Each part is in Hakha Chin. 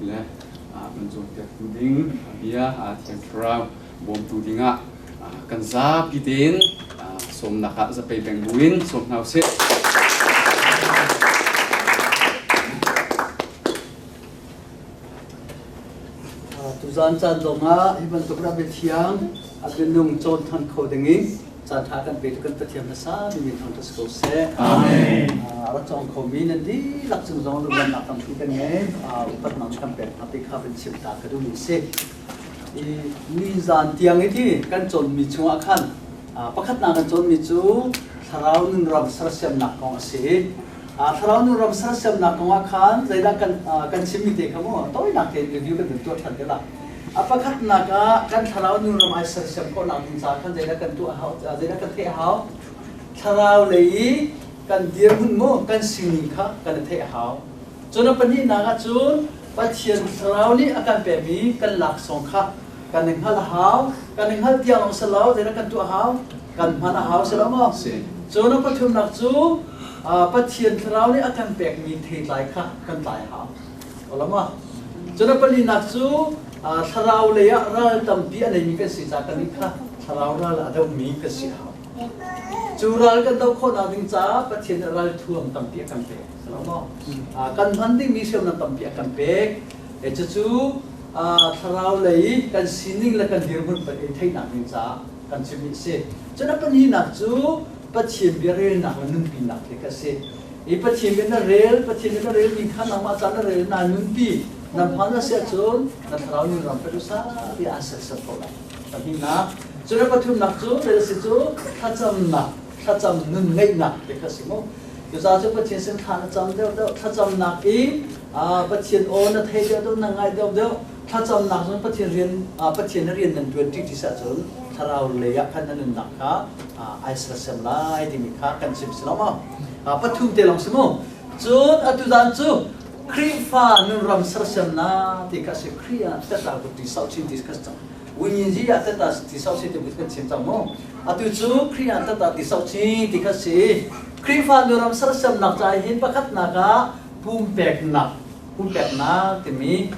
Le kan cawnpiaktu ding a bia Thiang Thlarau bawmtu dingah kan zapi tein sawmnak ah zapei peng buin sawm hna usih. Tuzaan caan zongah hi bantuk ram thiang a minung cawn than kho dingin caan ṭha kan petu kan Pathian hmasa mi min thangṭhat si ko seh. Amen. Rak cawng khomi nan dihlak cung zong lunglawmhnak tampi kan ngei. Upatnak kan pek hna ti kha van chim ta ka duhmi si. Ni zan tiang i ti kan cawnmi chungah khan pakhatnak kan cawnmi cu thlarau nun ram sersiamnak kong a si. Thlarau nun ram sersiamnak kong ah khan zeidah kan kan chimmi te kha mu tawinak tein review kan tuah ṭhan te la. A pakhatnak ah kan thlarau nun ram ai sersiam khawhnak ding caah khan zeidah kan tuah hau, zeidah kan theih hau? Thlarau lei i kan dirhmun mu kan sining kha kan i theih hau. Cun a pahnihnak ah cun Pathian thlarau nih a kan pekmi kan laksawng kha kan i hngalh a hau. Kan i hngalh tiang lawng si lo, zeidah kan tuah hau? Kan hman a hau si lo maw? Cun a pathumnak cu Pathian thlarau nih a kan pekmi theitlai kha kan tlai a hau. Olama. Cun a palinak cu thlarau lei ah ral tampi a neimi kan si caah kannih kha thlarau ral a dohmi kan si a hau. Cu ral kan doh khawhnak ding caah Pathian nih ral thuam tampi a kan pek. Kan hman dingmi hriamnam tampi a kan pek. Cucu thlarau lei kan sining le kan dirhmun theihnak ding caah kan chimmi a si. Cun a pahnihnak cu Pathian bia relnak le nunpinak hi ka si. I Pathian bia na rel, Pathian bia na relmi kha nangmah ca na rel naa nunpi. Na hman a si ahcun na thlarau nun ram pe sa ti aa sersiam ko lai. Pahnihnak. Cun a pathumnak cu rel si cu thlacamnak, thlacam nun ngeihnak ti kha si mu. Cucaah cu Pathian sin thla na cam deuhdeuh, thlacamnak i Pathian aw na thei deuhdeuh, na ngai deuhdeuh, thlacamnak cun Pathian rian Pathian na rian nan ṭuan ṭi ti ahcun thlarau lei ah khan na nunnak kha ai sersiam lai timi kha kan chim si lo maw? Pathum te lawng si mu. Cun atu zan cu Khrihfa nunram sersiamnak ti kha si Khrih ah teta ti sau chin ti kha cang. Win ah teta ti sau chin ti kan chim cang mu. Atu cu Khrih ah teta ti sau chin ti kha si. Khrihfa nunram sersiamnak ca hin pakhatnak ah pumpeknak pumpeknak timi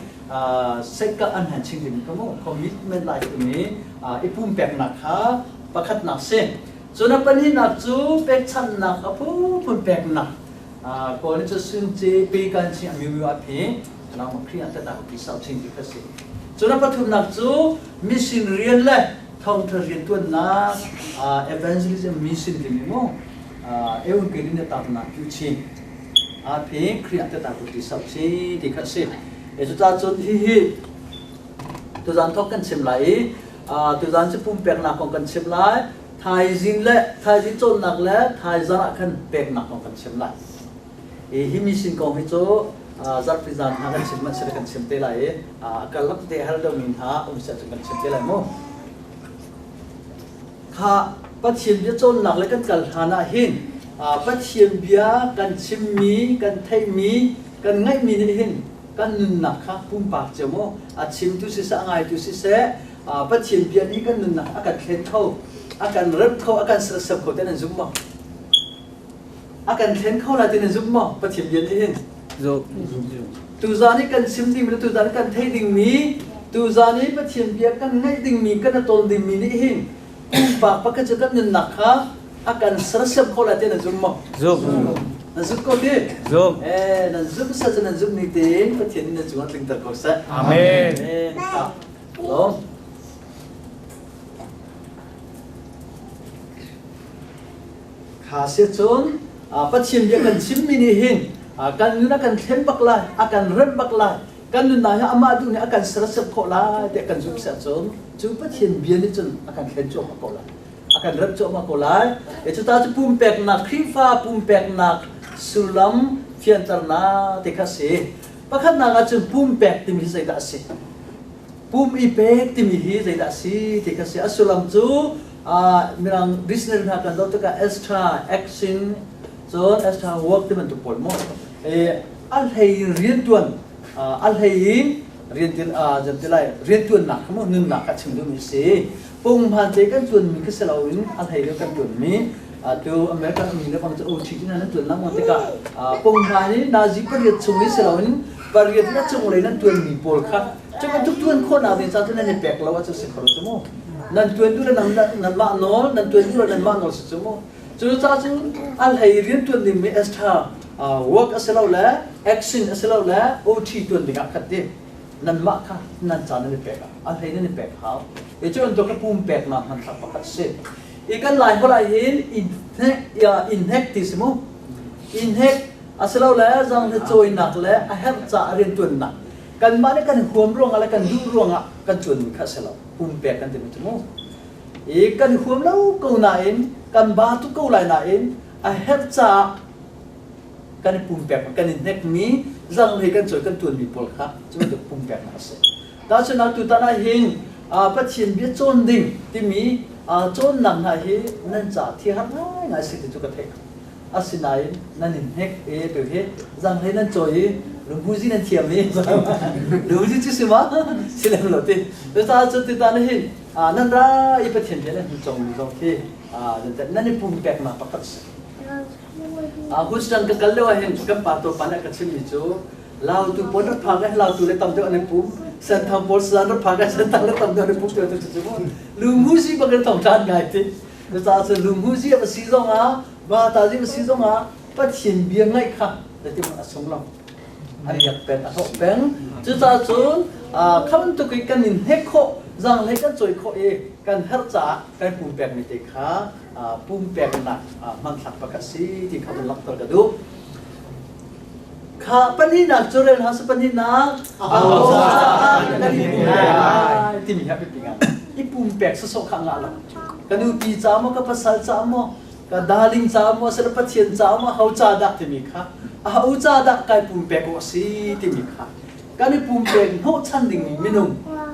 sekka an han chim ding ka mu commitment lai timi i pumpeknak kha pakhatnak si. Cun a pahnihnak cu pekchanhnak a phunphun peknak kawl nih cu sunce pe kan chi a miu a phe nang ma Khrih ah tatak ti sau chin ti kha si. Cun a pathumnak cu mission rian le thawngtha rian tuannak evangelism mission timi mu eun ke din tak nak cu chin a phe Khrih ah tatak ti sau chin ti kha si. E cu ta cun hi hi tuzan thok kan chim lai i tuzan cu pumpeknak kong kan chim lai. Thaizing le thaizing cawnnak le thaizar ah khan peknak kong kan chim lai. Hi mission kong hi cu zarhpi zan hna kan chim hmanh kan chim te lai i a karlak te har deuhmi hna um seh cun kan chim te lai mu. Kha Pathian bia cawnnak le kan kal hlan ah hin Pathian bia kan chimmi, kan theihmi, kan ngaihmi nih hin kan nunnak kha pumpak cio mu a chimtu siseh a ngaitu siseh Pathian bia nih kan nunnak a kan thlen kho a kan remh kho a kan sersiam kho ti nan zum maw a kan thlen kho lai ti nan zum maw Pathian bia nih hin tuzan i kan chim dingmi le tuzan i kan theih dingmi tuzan i Pathian bia kan ngaih dingmi kan tawn dingmi nih hin pumpak pakhat cu kan nunnak kha a kan sersiam kho lai ti nan zum maw Zum. Nan zumh ko ti? Zum. Eh, nan zumh sa cu nan zumh ni tein Pathian nih nan cungah tlingter ko seh. Amen. Amen. Lawm. Kha si cun Pathian bia kan chimmi nih hin kan nun a kan thlen bak lai, a kan remh bak lai, kan nunnak hi amah duh nih a kan sersiam khawh lai tiah kan zumh si ahcun cu Pathian bia nih cun a kan thlen cuahmah ko lai. A kan remh cuahmah ko lai. E cuta cu pumpeknak, Khrihfa pumpeknak sullam fianternak ti kha si. Pakhatnak ah cun pumpek timi hi zeidah a si? Pum i pek timi hi zeidah a si ti kha si. A sullam cu Mirang dictionary hna kan zoh tikah extra action cun extra work ti bantuk pawl mu. A hlei in riantuan a hlei in rian ti lai riantuannak kha mu nunnak kha chim duhmi si. Punghman te kan tuanmi kha si loin a hlei in kan tuanmi tu American mi le bang cu OT in an tuan lengmang tikah punghman i nazi pariat chung i si loin Pariat na cunglei nan tuanmi pawl kha cu bantuk tuan khawhnak ding ca cu nan i pek lo ahcun si kho lo cu mu. Nan tuan duh le nanmah nawl, nan tuan duh le nanmah nawl si cu mu. Cu ca cu a hlei rian tuan dingmi extra work a si lo le action a si lo le OT tuan ding ah khat ti nanmah kha nan ca nan i pek a hlei nan i pek hau. I cu bantuk kha pumpeknak hmanthlak pakhat a si. I kan Lai holh ah hin innhek ti si mu. Innhek asilole zanghne cawinak le a herh caah rianṭuannak kanmah nih kan huam ruangah le kan duh ruangah kan ṭuanmi kha a si lo. Pumpek kan timi cu mu. I kan huam lo ko nain kan ba tuk ko lai nain a herh caah kan i pumpek kan i hnekmi zanghne kan cawi kan ṭuanmi pawl kha cu bantuk pumpeknak a si. Tahchunhnak tutan ah hin Pathian bia cawn ding timi cawnnak hna hi nan ca thi har ngaingai si ti cu ka theih. Asinain nan in hnek i tu hi zanglei nan cawi i lunghuzi nan thiam i lunghuzi cu si ma si lem lo ti. Cucaah cu tutan hin nan ra i Pathian bia nan hun cawngmi zong khi nan i pumpeknak pakhat a si. Houston ka kal lio ah hin kan pa pa nih a ka chimmi cu Lautu pawl rak phak i Lautu le tam deuh an i pum. Senthang pawl Sazan rak phak i Senthang le tam deuh an i pum ti cu cu lungmuzi bak in thong ṭhan ngai ti. Cucaah cun lungmuzi a va si zongah vata zi va si zongah Pathian bia ngaih kha zeitin a sung lo. A biak peng a hlawh peng. Cucaah cun kha bantuk i kan in hnek khawh, zaanghlei kan cawi khawh i kan herh caah kan pumpekmi te kha pumpeknak hmanthlak pakhat si ti kha vun langhter ka duh. Kha pahnihnak cu rel hna seh pahnihnak kan i pumpek lai timi hi a biapi ngai. I pumpek sawsawh kha ngah lo. Ka nupi ca maw ka pasal ca maw ka darling ca maw asile Pathian ca maw ho ca dah timi kha a ho ca dah kai pumpek awk a si timi kha kan i pumpek hnawhchan dingmi minung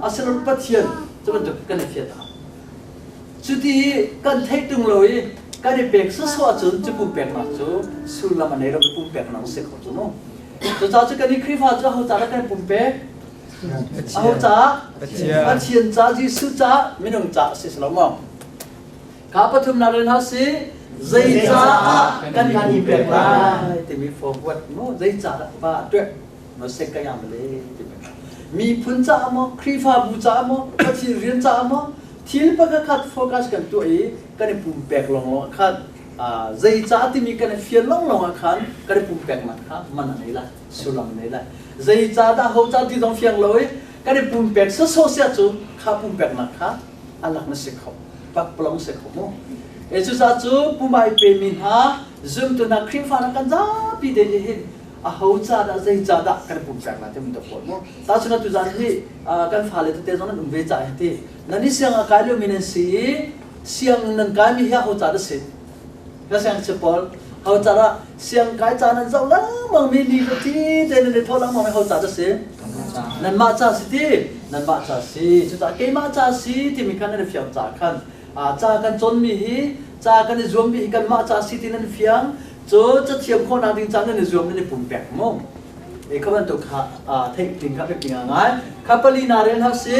asilo Pathian cu bantuk kan i fiat a Cuti kan theih ṭung lo i kan i pek sawsawh ahcun cu pumpeknak cu sullam a nei lo mi pumpeknak a si kho cu mu. Cucaah cu kan i Khrihfa cu aho ca dah kan i pumpek? Aho caah? Pathian ca, Jesuh ca, minung ca a si si lo maw? Kha pathumnak rin hna si zeicaah kan i pek lai timi for what mu zeicah dah pa tuah ma se ka yam le timi miphun caah maw Khrihfabu caah maw Pathian rian caah maw thil pakhat focus kan tuah i kan i pumpek lawnglawng ah khan zeicah timi kan i fian lawnglawng ah khan kan i pumpeknak kha man a ngei lai sullam a ngei lai zeicah dah ho ca ti zong fiang lo i kan i pumpek sawsawh sia cu kha pumpeknak kha a lak na si kho pakpalong si kho mu e cucaah cu pumai pe mi hna zumtu hna Khrihfa na kan zapi te nih hin a ho ca dah zei ca dah kan pumpek lai timi ta pawl mu ta chuna tu zan hi kan fale tete zong nan um ve ca hi ti nan i siang a kai liomi nan si i siang nan kaimi hi ho ca dah si ka siang si pawl ho ca dah siang kai ca nan zoh lengmang mi ni ti te nan i thawh lengmang mi ho ca dah si nanmah ca si ti nanmah ca si cucaah keimah ca si timi khan nan i fiang ca khan ca kan cawnmi hi ca kan i zuammi hi kanmah ca si ti nan fiang cu cathiam khawhnak ding ca nan i zuam nan i pumpek mu E kha bantuk kha theih ding kha biapi ngai. Kha pali na rel hna si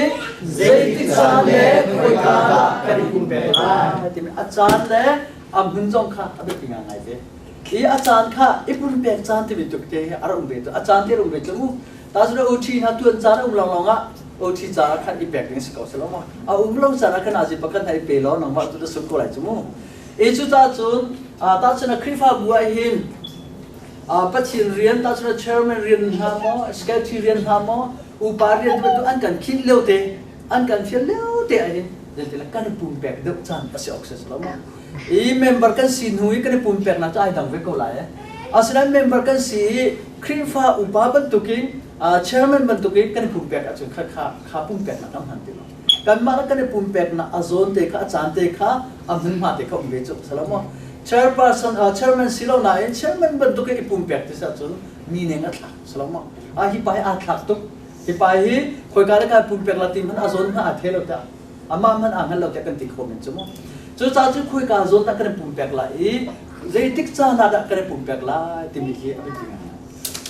zeitik caan le khoika dah kan i pumpek lai timi a caan le a hmun zong kha a biapi ngai ve. Khi a caan kha i pumpek caan timi tuk te hi a rak um ve tu a caan te a um ve cu mu. Ta cun OT hna tuan caan a um lawnglawng ah OT caan ah khan i pek ding si ko selo ma. A um lo caan ah khan azi pakhat hna i pe law nangmah tu na sung ko lai cu mu. E cu ta cun ta cun a Khrihfabu ah hin Pathian rian tahcun chairman rian hna maw secretary rian hna maw upa rian bantuk an kan khinh lio te an kan fial lio te ahhin zeitila kan i pumpek deuh caan a si awk si lo maw i member kan si hnu i kan i pumpeknak cu ai dang ve ko lai eh asinain member kan si i Khrihfa upa bantukin chairman bantukin kan i pumpek ahcun kha kha kha pumpeknak kan hman ti lo kanmah le kan i pumpeknak a zawn te kha a caan te kha a hmunhma te kha um ve cu si lo maw chairperson chairman si lo nain chairman bantuk i pumpek ti cun mi neng a thlak si lo maw a hi pa hi aa thlak tuk hi pa hi khoika le kai pumpek la ti hmanh a zawn hmanh aa the lo ta amah hmanh aa hngal lo tiah kan ti kho men cu mu cucaah cu khoika zawn dah kan i pumpek lai i zeitik caan ah dah kan i pumpek lai timi hi a biapi ngai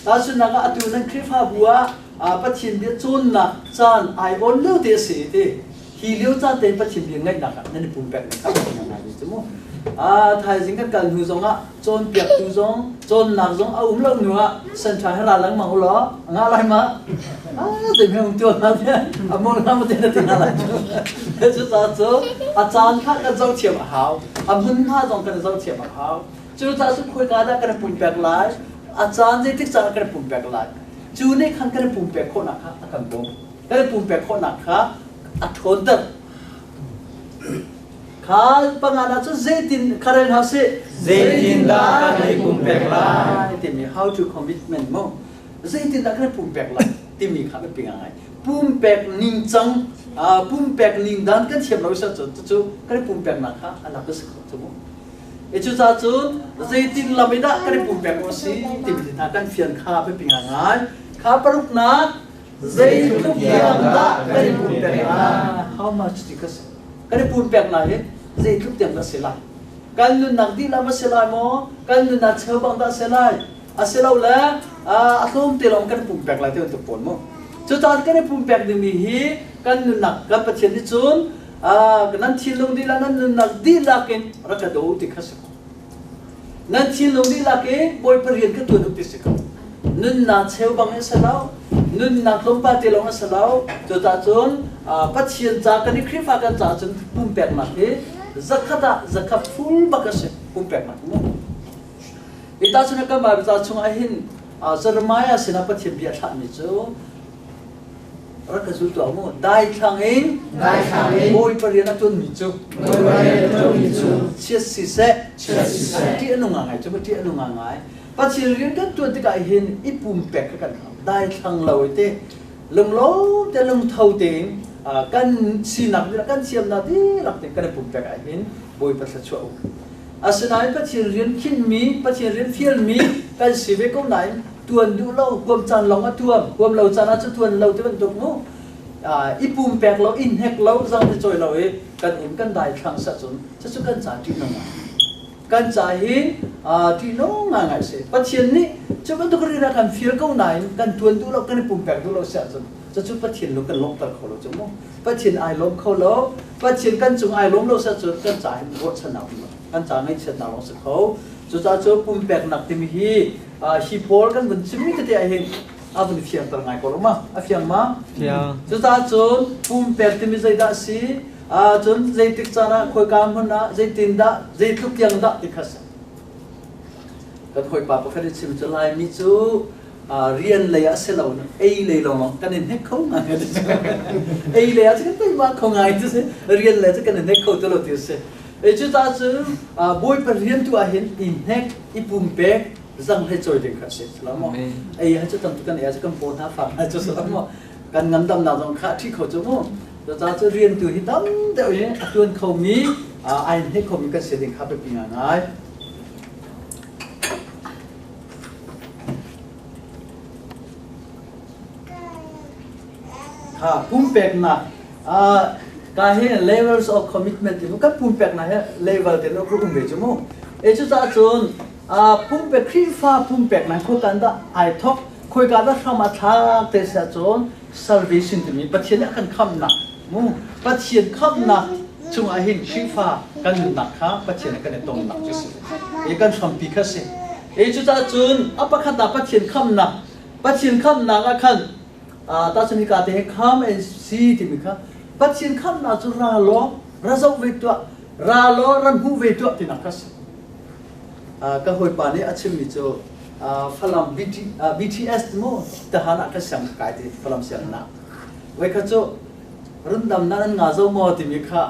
tahchunhnak ah atu nan Khrihfabu ah Pathian bia cawnnak caan ai awn lio te a si ti hi lio caan te Pathian bia ngaihnak ah nan i pumpek ning kha ngai cu mu. A thaizing kan kal hnu zong ah cawnpiaktu zong cawnnak zong a um lo hnu ah sanṭha he ra lengmang u law a ngah lai ma? Ah zei hme um tuan na te a mol na ma te na ti na lai cu. Cucaah cu a caan kha kan zoh thiam a hau. A hmunhma zong kan zoh thiam a hau. Cucaah cu khawika dah kan i pumpek lai? A caan zeitik caan kan i pumpek lai? Cu nih khan kan i pumpek khawhnak kha a kan bawmh. Kan i pumpek khawhnak kha a ṭhawnter. Kha panga cun zeitin kha rel hna sih. Zeitindah kan i pumpek lai? Timi how to commitment mu. Zeitindah kan i pumpek lai timi kha biapi ngai. Pumpek ningcang pumpek ningdan kan thiam lo cun cucu kan i pumpeknak kha a lak a si kho cu mu. E cucaah cun zeitin lam in dah kan i pumpek awk a si timi hna kan fian kha biapi ngai. Kha paruknak zeitluk tiang dah kan i pumpek lai? How much ti kha si. Kan i pumpek lai hi zeitluk tiang dah si lai? Kan nunnak dihlak a si lai maw? Kan nunnak cheubang dah si lai? Asilole a tlawm te lawng kan i pumpek lai ti bantuk pawl mu. Cucaah kan i pumpek dingmi hi kan nunnak kan Pathian nih cun nan thinlung dihlak nan nunnak dihlak in rak ka daw ti kha si ko. Nan thinlung dihlak in Bawipa rian ka tuan u ti si ko. Nunnak cheubang in si lo, nunnak tlawmpal te lawng a si lo. Cucaah cun Pathian ca kan i Khrihfa kan caah cun pumpeknak hi zakhat ah zakhat full bak a si pumpeknak mu. Hi tahchunhnak kan Bible ca chungah hin Jeremiah sinah Pathian bia thlahmi cu rak ka zul tuah mu daithlang in daithlang in Bawipa rian a ṭuanmi cu Bawipa rian a ṭuanmi cu chiat siseh chiat siseh ṭih a nung ngai cu ṭih a nung ngai Pathian rian kan ṭuan tikah hin i pumpek kha kan hau daithlang lo i te lunglawm te lungtho tein kan sinak dihlak kan thiamnak dihlak te kan i pumpek ah hin Bawipa thluachuah um Asinain Pathian rian khinmi, Pathian rian fialmi kan si ve ko nain tuan duh lo, huam caan lawng a tuam, huam lo caan ah cu tuan lo ti bantuk mu. I pumpek lo, i hnek lo, zang ti cawi lo i kan um kan dai thlang sah cun cucu kan ca ṭihnung ngai. Kan ca hi ṭihnung ngaingai si. Pathian nih cu bantuk rian a kan fial ko nain kan tuan duh lo, kan i pumpek duh lo si ahcun cucu Pathian lung kan lawmhter kho lo cu mu. Pathian ai lawm kho lo. Pathian kan cung ai lawm lo seh cun kan ca hin ruahchannak um lo. Kan ca ngaihchiatnak lawng si kho. Cucaah cu pumpeknak timi hi hi pawl kan vun chimmi tete ah hin a vun fiangter ngai ko lo ma? A fiang ma? Fiang. Cucaah cun pumpek timi zeidah si? Cun zeitik caan ah khawika hmun ah zeitindah zeitluk tiang dah ti kha si. Kan hawipa pakhat i chim cu Laimi cu rian lei ah si lo ei lei lawng kan in hnek kho ngai ei lei ah cu kan teima kho ngai ti si rian lei cu kan in hnek kho ti lo ti si e cu ta cu bawipa rian tu ah hin i hnek i pumpek zang he choi ding kha si lo ei ha cu tam tu kan ei cu kan paw hna fak ha cu lo kan ngandam nak zong kha thi kho cu mu cu cu rian tu hi tam deuh hi a tuan kho mi ai hnek kho mi kan si ding kha biapi ngai Ha pumpeknak ka hi levels of commitment ti mu kan pumpeknak hi level te lo um ve cu mu e cu ca cun pumpek Khrihfa pumpeknak khoi kan dah ai thok khoi ka dah hram a thlak te sia cun salvation timi Pathian nih a kan khamhnak mu Pathian khamhnak chungah hin Khrihfa kan nunnak kha Pathian he kan i tonnak cu si e kan hrampi kha si e cucaah cun a pakhat ah Pathian khamhnak Pathian khamhnak ah khan tahchun hika te hi come and see timi kha Pathian khamhnak cu ra law ra zoh ve tuah ra law ra hmu ve tuah tinak kha si ka hawipa nih a chimmi cu Falam BT, BTS mu tahan ah ka siang kai ti Falam sianginn ah voi kha cu rundam nan an nga zo maw timi kha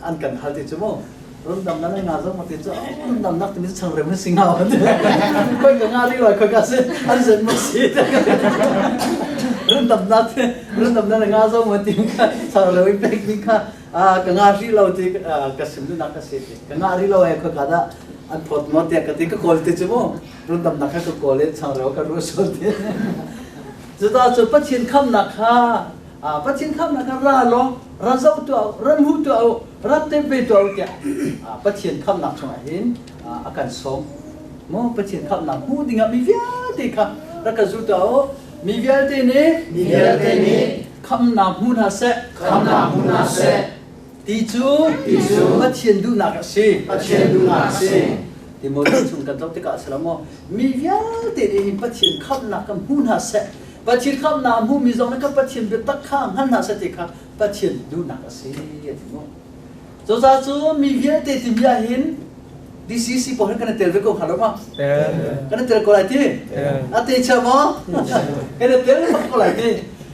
an kan hal ti cu mu rundam nan an nga zo maw ti cu rundam nak timi changreu na si nga khoi ka nga li loi khoi ka si an zen mo si rundam nak rundam nan nga zo maw timi kha changreu i pek mi kha ka nga ri lo ti ka sim nu nak ka si ti ka nga ri lo he khoi ka da an phot mo tiah ka ti ka kawl ti cu mu rundam nak kha ka kawl i changreu ka ru sul ti cuta cu Pathian khamnak kha Pathian khamnak kha ra law ra zoh tuah ra hmu tuah u ra tep ve tuah u tiah Pathian khamnak chungah hin a kan sawm mu Pathian khamnak hmu dingah mi vialte kha rak ka zul tuah u mi vialte nih mi vialte nih khamnak hmu hna seh khamnak hmu hna seh. Ti cu Pathian duhnak a si. Pathian duhnak a si. Timote chung kan zoh tikah a si lo maw? Mi vialte nih hin Pathian khamhnak kan hmu hna seh. Pathian khamhnak a hmumi zong nih kan Pathian biatak kha hngal hna seh ti kha Pathian duhnak a si a ti mu. Cucaah cu mi vialte timi ah hin DCC pawl hin kan i tel ve ko hnga lo ma? Kan i tel ko lai ti? A te chia maw? Kan i tel bak ko lai ti.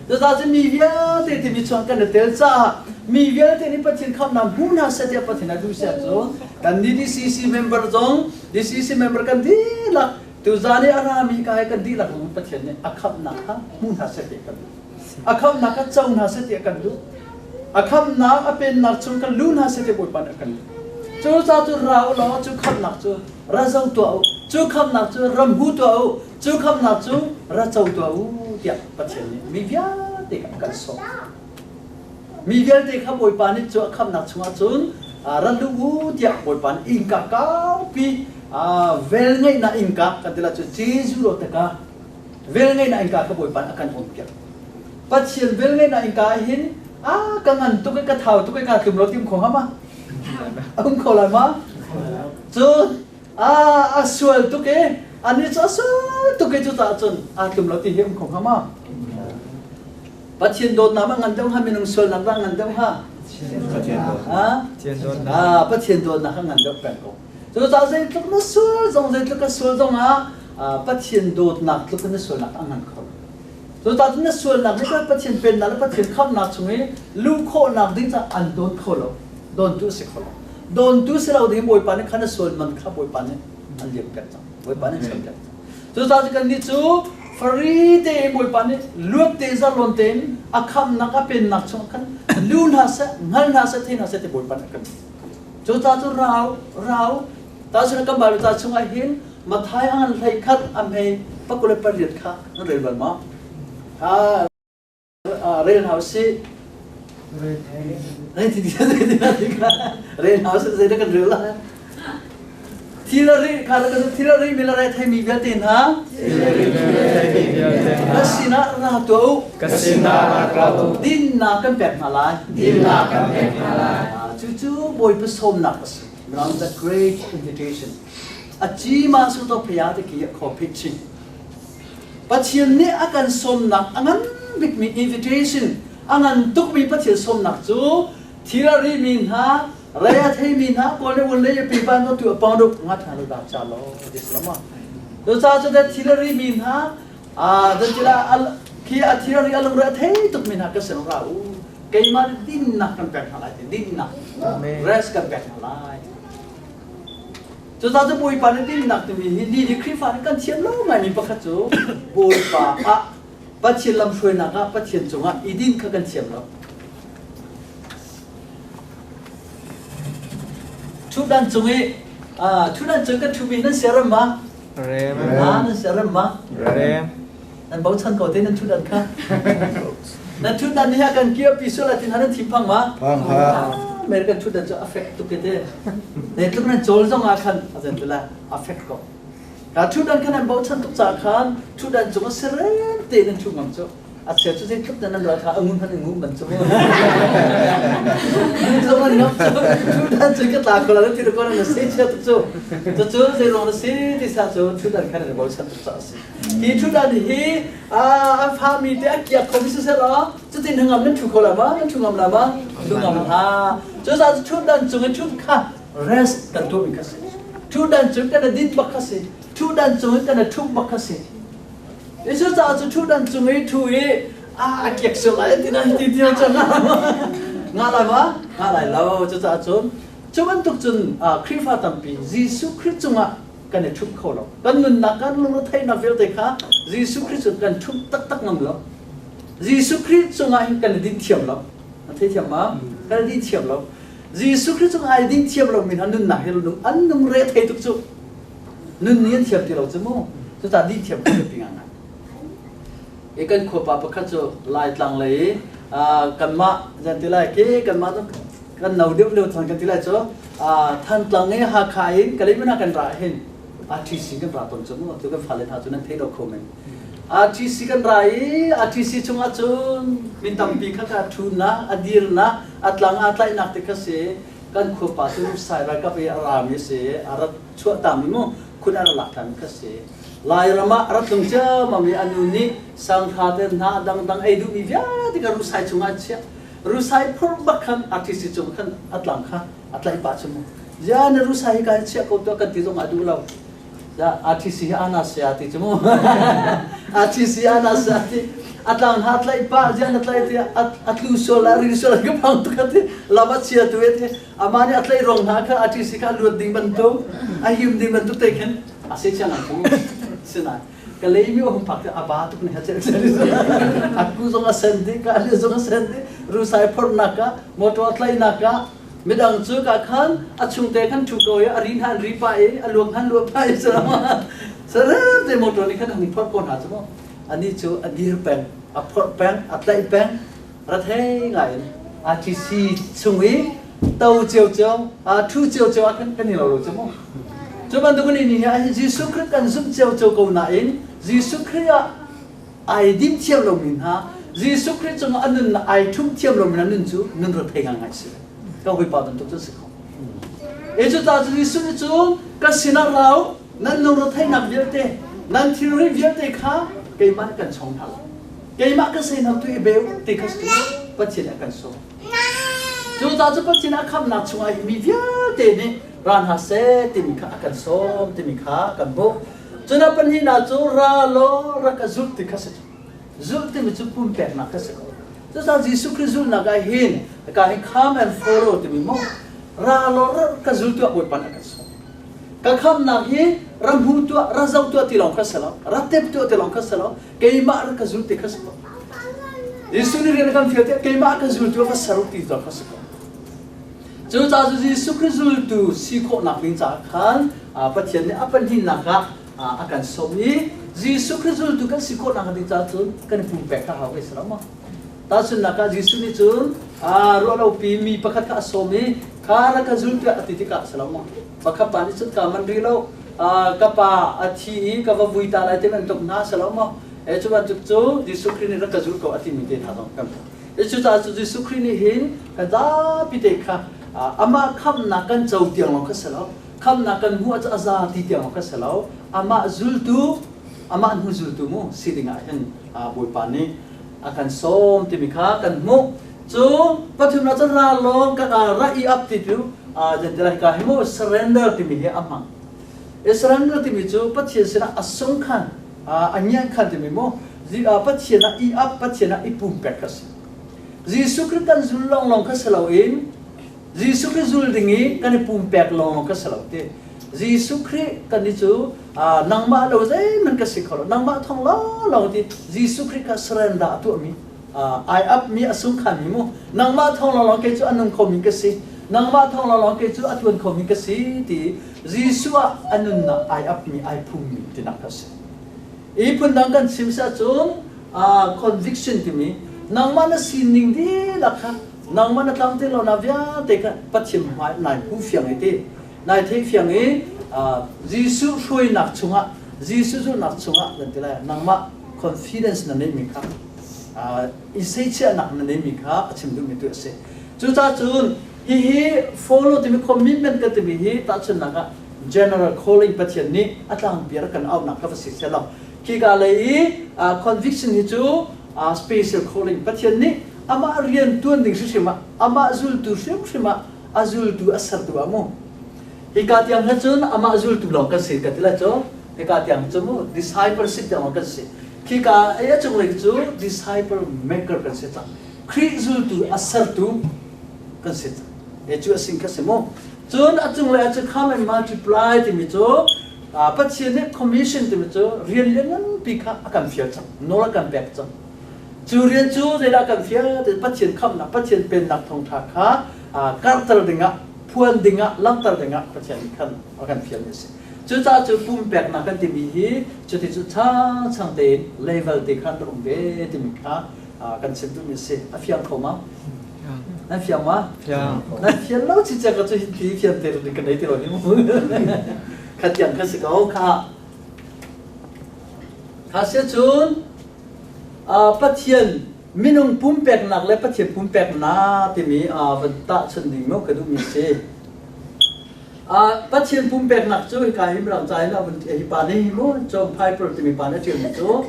Cucaah cu mi vialte timi chuan kan i tel caah mi vialte nih Pathian khamhnak hmu hna seh tiah Pathian a duh siah cu kan nih DCC member zong DCC member kan dihlak tuzan i a rami ka he kan dihlak zong Pathian nih a khamhnak kha hmu hna seh tiah kan duh. A khamhnak kha co hna seh tiah kan duh. A khamhnak a pennak chung kan lu hna seh tiah Bawipa nih a kan duh. Cucaah cu ra u law cu khamhnak cu ra zo tuah u. Cu khamhnak cu ram hu tuah u. Cu khamhnak cu ra co tuah u tiah Pathian nih mi vialte kha a kan sawm. Mi vialte kha Bawipa nih cu a khamhnak chungah cun ra luh u tiah Bawipa nih innka kaupi velngeihnak innka kan ti lai cu Jesuh ro taka velngeihnak innka kha Bawipa nih a kan awnpiak. Pathian velngeihnak innka ah hin a ka ngan tuk i ka thau tuk i ka tlum lo tim kho hnga ma? A um kho lai ma? Cun a sual tuk i anih cu a sual tuk i cucaah cun aa tlum lo ti hi um kho hnga ma? Pathian dawtnak ma ngan deuh hnga minung sualnak dah ngan deuh hnga? Pathian dawtnak kha ngan deuh peng ko. Cucaah zeitluk na sual zong zeitluk ka sual zong ah Pathian dawtnak tluk in na sualnak a ngan kho. Cucaah cun na sualnak nih Pathian pennak le Pathian khamhnak chung i luh khawhnak ding caah an dawn kho lo. Dawntu a si kho lo. Dawntu si lo ding Bawipa nih khan a sual man kha Bawipa nih an liam piak cang. Bawipa nih cham piak cang. Cucaah cun kannih cu free tein Bawipa nih luat te zalon tein a khamnak a pennak chung khan lu hna seh, hngal hna seh, thei hna seh ti Bawipa nih a kan Cucaah cun rau, rau, tahchun kan Bible ca chungah hin Matthai a ngan hlei khat a hmei 28 kha nan rel bal ma? Rel hna usih. Rel hna usih zeidah kan rel lai? Thil a ri kha kan thil a ri mi le thei mi vialte hna ka sinah ra tuah u ka sinah ra tuah u dinnak kan pek hna lai dinnak kan pek hna lai cucu Bawipa sawmnak a si Now the great invitation a chi ma su to phaya te ki kho phit chin Pathian nih a kan sawmnak a ngan bikmi invitation, a ngan tukmi Pathian sawmnak cu thil a rimi hna, rei a theimi hna, kawl le un le pi ban no tu a pang ruk nga tha lo da cha lo ti salama. Do cha chu da thil a rimi hna, a da tila al khi a thil a ri alung re a thei tuk mi hna ka sen ra u. Keimah dinnak kan pek hna lai ti dinnak rest kan pek hna lai. Cucaah cu Bawipa nih dinnak timi hi ni hi Khrihfa nih kan thiam lo ngaimi pakhat cu Bawipa ah Pathian lamhruainak ah Pathian cungah i din kha kan thiam lo. Ṭhutdan cung i ṭhutdan cung kan ṭhumi nan siarem ma? Rem. Nan siarem ma? Rem. Nan bochan ko te nan ṭhutdan kha. Nan ṭhutdan nih a kan kirpi sual ah tin nan thinphang ma? Phang ha. American ṭhutdan cu a fek tuk te. Ne tluk nan cawl zong ah khan a zen tila a fek ko. Ka ṭhutdan kha nan bochan tuk caah khan ṭhutdan cung a serem te nan ṭhu ngam cu. A chia cu zeitluk nan ral kha a ngun hmanh in ngun man cu. Ngun an ngam cu. Ṭhutdan cu ka tla ko la ti ko na se chia tuk cu. Cucu zei ruang na si ti sa cu ṭhutdan kha nan bochan tuk caah a si. Hi ṭhutdan hi a fami te a kiak khomi siseh law cutin hangam nan ṭhu kho la ma nan ṭhu ngam la ma ṭhu ngam ha cucaah ṭhutdan cung i ṭhut kha rest kan tuahmi kha si ṭhutdan cung kan din bak kha si ṭhutdan cung i kan ṭhu bak kha si cucaah cu ṭhutdan cung i ṭhu i a kiak sual lai ti na ti ti cun nga lai ma nga lai lo cucaah cun cu bantuk cun Khrihfa tampi Jesuh Khrih cungah kan i ṭhumh kho lo. Kan nunnak, kan lungretheihnak vialte kha Jesuh Khrih cu kan ṭhumh taktak ngam lo. Jesuh Khrih cungah hin kan i dinh thiam lo. Na theithiam ma? Kan i dinh thiam lo. Jesuh Khrih cungah ai dinh thiam lomi hna nunnak hi nung an nung re thei tuk cu. Nun nih an thiam ti lo cu mu. Cucaah dinh thiam kan biapi ngai. I kan khuapa pakhat cu Laitlang lei kanmah zan ti lai ke kanmah kan no deuh lio cang kan ti lai cu Thantlang i Hakha in Kalaymyo kan ra hin RTC kan ra ton cu mu tu kan fale hna cu nan thei lo kho men. RTC kan ra i RTC chungah cun min tampi kha ka ṭhunak, a dirnak, a tlang aa tlaihnak te kha si. Kan khuapa cu Sai ralkap i a rami a si, a rat chuah tami mu khun a rak lak tami kha si. Lairam ah a rat tlung ciammam i a nu nih sanghra te hna dangdang ei duhmi vialte kha rusai chungah an chiah. Rusai phurh bak khan RTC cung khan a tlang kha a tlaih pah cu mu. Zia na rusai hi ka chiah ko tuah kan ti zong ah duh lo. Ya RTC hi ana sia ti cu mu. RTC ana sia ti a tlang ha tlaih pa zia na tlaih ti a tlu sual a ri sual ka phang tu ka ti lama chia tu ti ama nih a tlaih rong hna kha RTC kha luat ding bantuk a him ding bantuk te khin a se chiang ang ku sinai ka lei mi hum phak te aba tuk ne ha chel chel aku zong a sen di ka le zong a sen di rusai phor nak ka motor tlai nak ka Midang cu ka khan a chungte khan ṭhu ko i a ri hna an ri pah i a luang han luang pah i sarep te motor nih khan a hung phorh ko hna cu mu. Anih cu a dir peng, a phorh peng, a tlaih peng, rat hei ngai in RTC chung i to ciocio, ṭhu ciocio ah khan kan i lo lo cu mu. Cu bantuk in ni hi Jesuh Khrih kan zumh ciocio ko nain Jesuh Khrih ah ai dim thiam lomi hna Jesuh Khrih cungah a nunnak ai ṭhum thiam lomi hna nun cu nun rethei ngaingai si. Ka hawipa bantuk cu si kho. E cu ta cu Jesuh nih cun ka sinah rau nan lungretheihnak vialte nan thilri vialte kha keimah nih kan chong hna lai. Keimah ka seinam tu i beu ti kha si Pathian a kan sawm. Cu ta cu Pathian a khamnak chungah hi mi vialte nih ra hna seh timi kha a kan sawm timi kha kan hmuh. Cun a pahnihnak cu ra law rak ka zulh ti kha si. Zulh timi cu pumpeknak kha si ko. Cucaah Jesuh Khrih zulhnak ah hin ka hi come and follow timi maw ra law rak ka zul tuah Bawipa nih a kan sawm. Ka khamnak hi ra hmu tuah, ra zoh tuah ti lawng kha si lo, ra tep tuah ti lawng kha si lo, keimah rak ka zul ti kha si ko. Jesuh nih rian a kan fial tiah keimah ka zul tuah va ser u ti tuah kha si ko. Cucaah cu Jesuh Khrih zultu si khawhnak ding caah khan Pathian nih a pahnihnak ah a kan sawm i Jesuh Khrih zultu kan si khawhnak ding caah cun kan i pumpek kha hau ve si lo maw? Tahchunhnak ah Jesuh nih cun ruahlopi mi pakhat kha a sawm i kha rak ka zul tiah a ti tikah si lo maw? Pakhat pa nih cun ka man rih lo ka pa a thi i ka va vui ta lai ti bantuk hna si lo maw? E cu bantuk cu Jesuh Khrih nih rak ka zul ko a timi te hna zong kan hmuh. Cucaah cu Jesuh Khrih nih hin kan zapi te kha amah khamhnak kan co tiang lawng kha si lo, khamhnak kan hmuh ah a za ti tiang lawng kha si lo, amah zultu, amah hnu zultu mu si ding ah hin Bawipa nih a kan sawm timi kha kan hmuh. Cu pathumnak cu ra lawng kan ra i ap ti cu zentilai ka hi mu surrender timi hi a hmang. I surrender timi cu Pathian sinah a sung khan a ngian khan timi mu Pathian ah i ap Pathian ah i pumpek kha si. Jesuh Khrih kan zul lawnglawng kha si loin Jesuh Khrih zul ding i kan i pumpek lawnglawng kha si lo ti. Jesuh Khrih kan i cu nangmah lo zeihmanh ka si kho lo nangmah thawng lawnglawng ti Jesuh Khrih kha surrender a tuahmi ai apmi a sungkhanmi mu nangmah thawng lawnglawng kei cu a nung khomi ka si nangmah thawng lawnglawng kei cu a tuan khomi ka si ti Jesuh ah a nunnak ai apmi ai phummi tinak kha si. I phundang kan chim si ahcun conviction timi nangmah na sining dihlak kha nangmah na tlamtlin lonak vialte kha Pathian hmai nai hmu fiang i ti nai thei fiang i Jesuh hruainak chungah Jesuh zulhnak chungah kan ti lai nangmah confidence na neihmi kha i seichiahnak na neihmi kha a chim duhmi tu a si. Cucaah cun hihi follow timi commitment kan timi hi tahchunhnak ah general calling Pathian nih a tlangpi rak kan auhnak kha va si selaw khika lei i conviction hi cu special calling Pathian nih amah rian tuan ding hrimhrim ah amah zultu hrimhrim ah a zultu a sertu ah mu hika tiang he cun amah zultu lawng kan si ka ti lai cu hika tiang cu mu discipleship tiang lawng kan si khika ei a cunglei cu disciple maker kan si cang Khrih zultu a sertu kan si e cu a sing kha si mu cun a cunglei ah cu come and multiply timi cu Pathian nih commission timi cu rian liannganpi kha a kan fial cang nawl a kan pek cang cu rian cu zeidah kan fial ti Pathian khamhnak Pathian pennak thawngṭha kha karhter dingah phuan dingah langhter dingah Pathian nih khan a kan fialmi a si cucaah cu pumpeknak kan timi hi cuti cu changchang tein level te khan rak um ve timi kha kan chim duhmi a si a fiang kho ma nan fiang ma Fiang. nan fian lo chi ka cu ti fian te kan nei ti lo ni mu kha tiang kha si ko kha. Kha sia cun Pathian minung pumpeknak le Pathian pumpeknak timi van tahchunh ding maw ka duhmi si. Pathian pumpeknak cu hika hi Mirang ca in hi pa nih hi mu John Piper timi pa nih a ṭialmi cu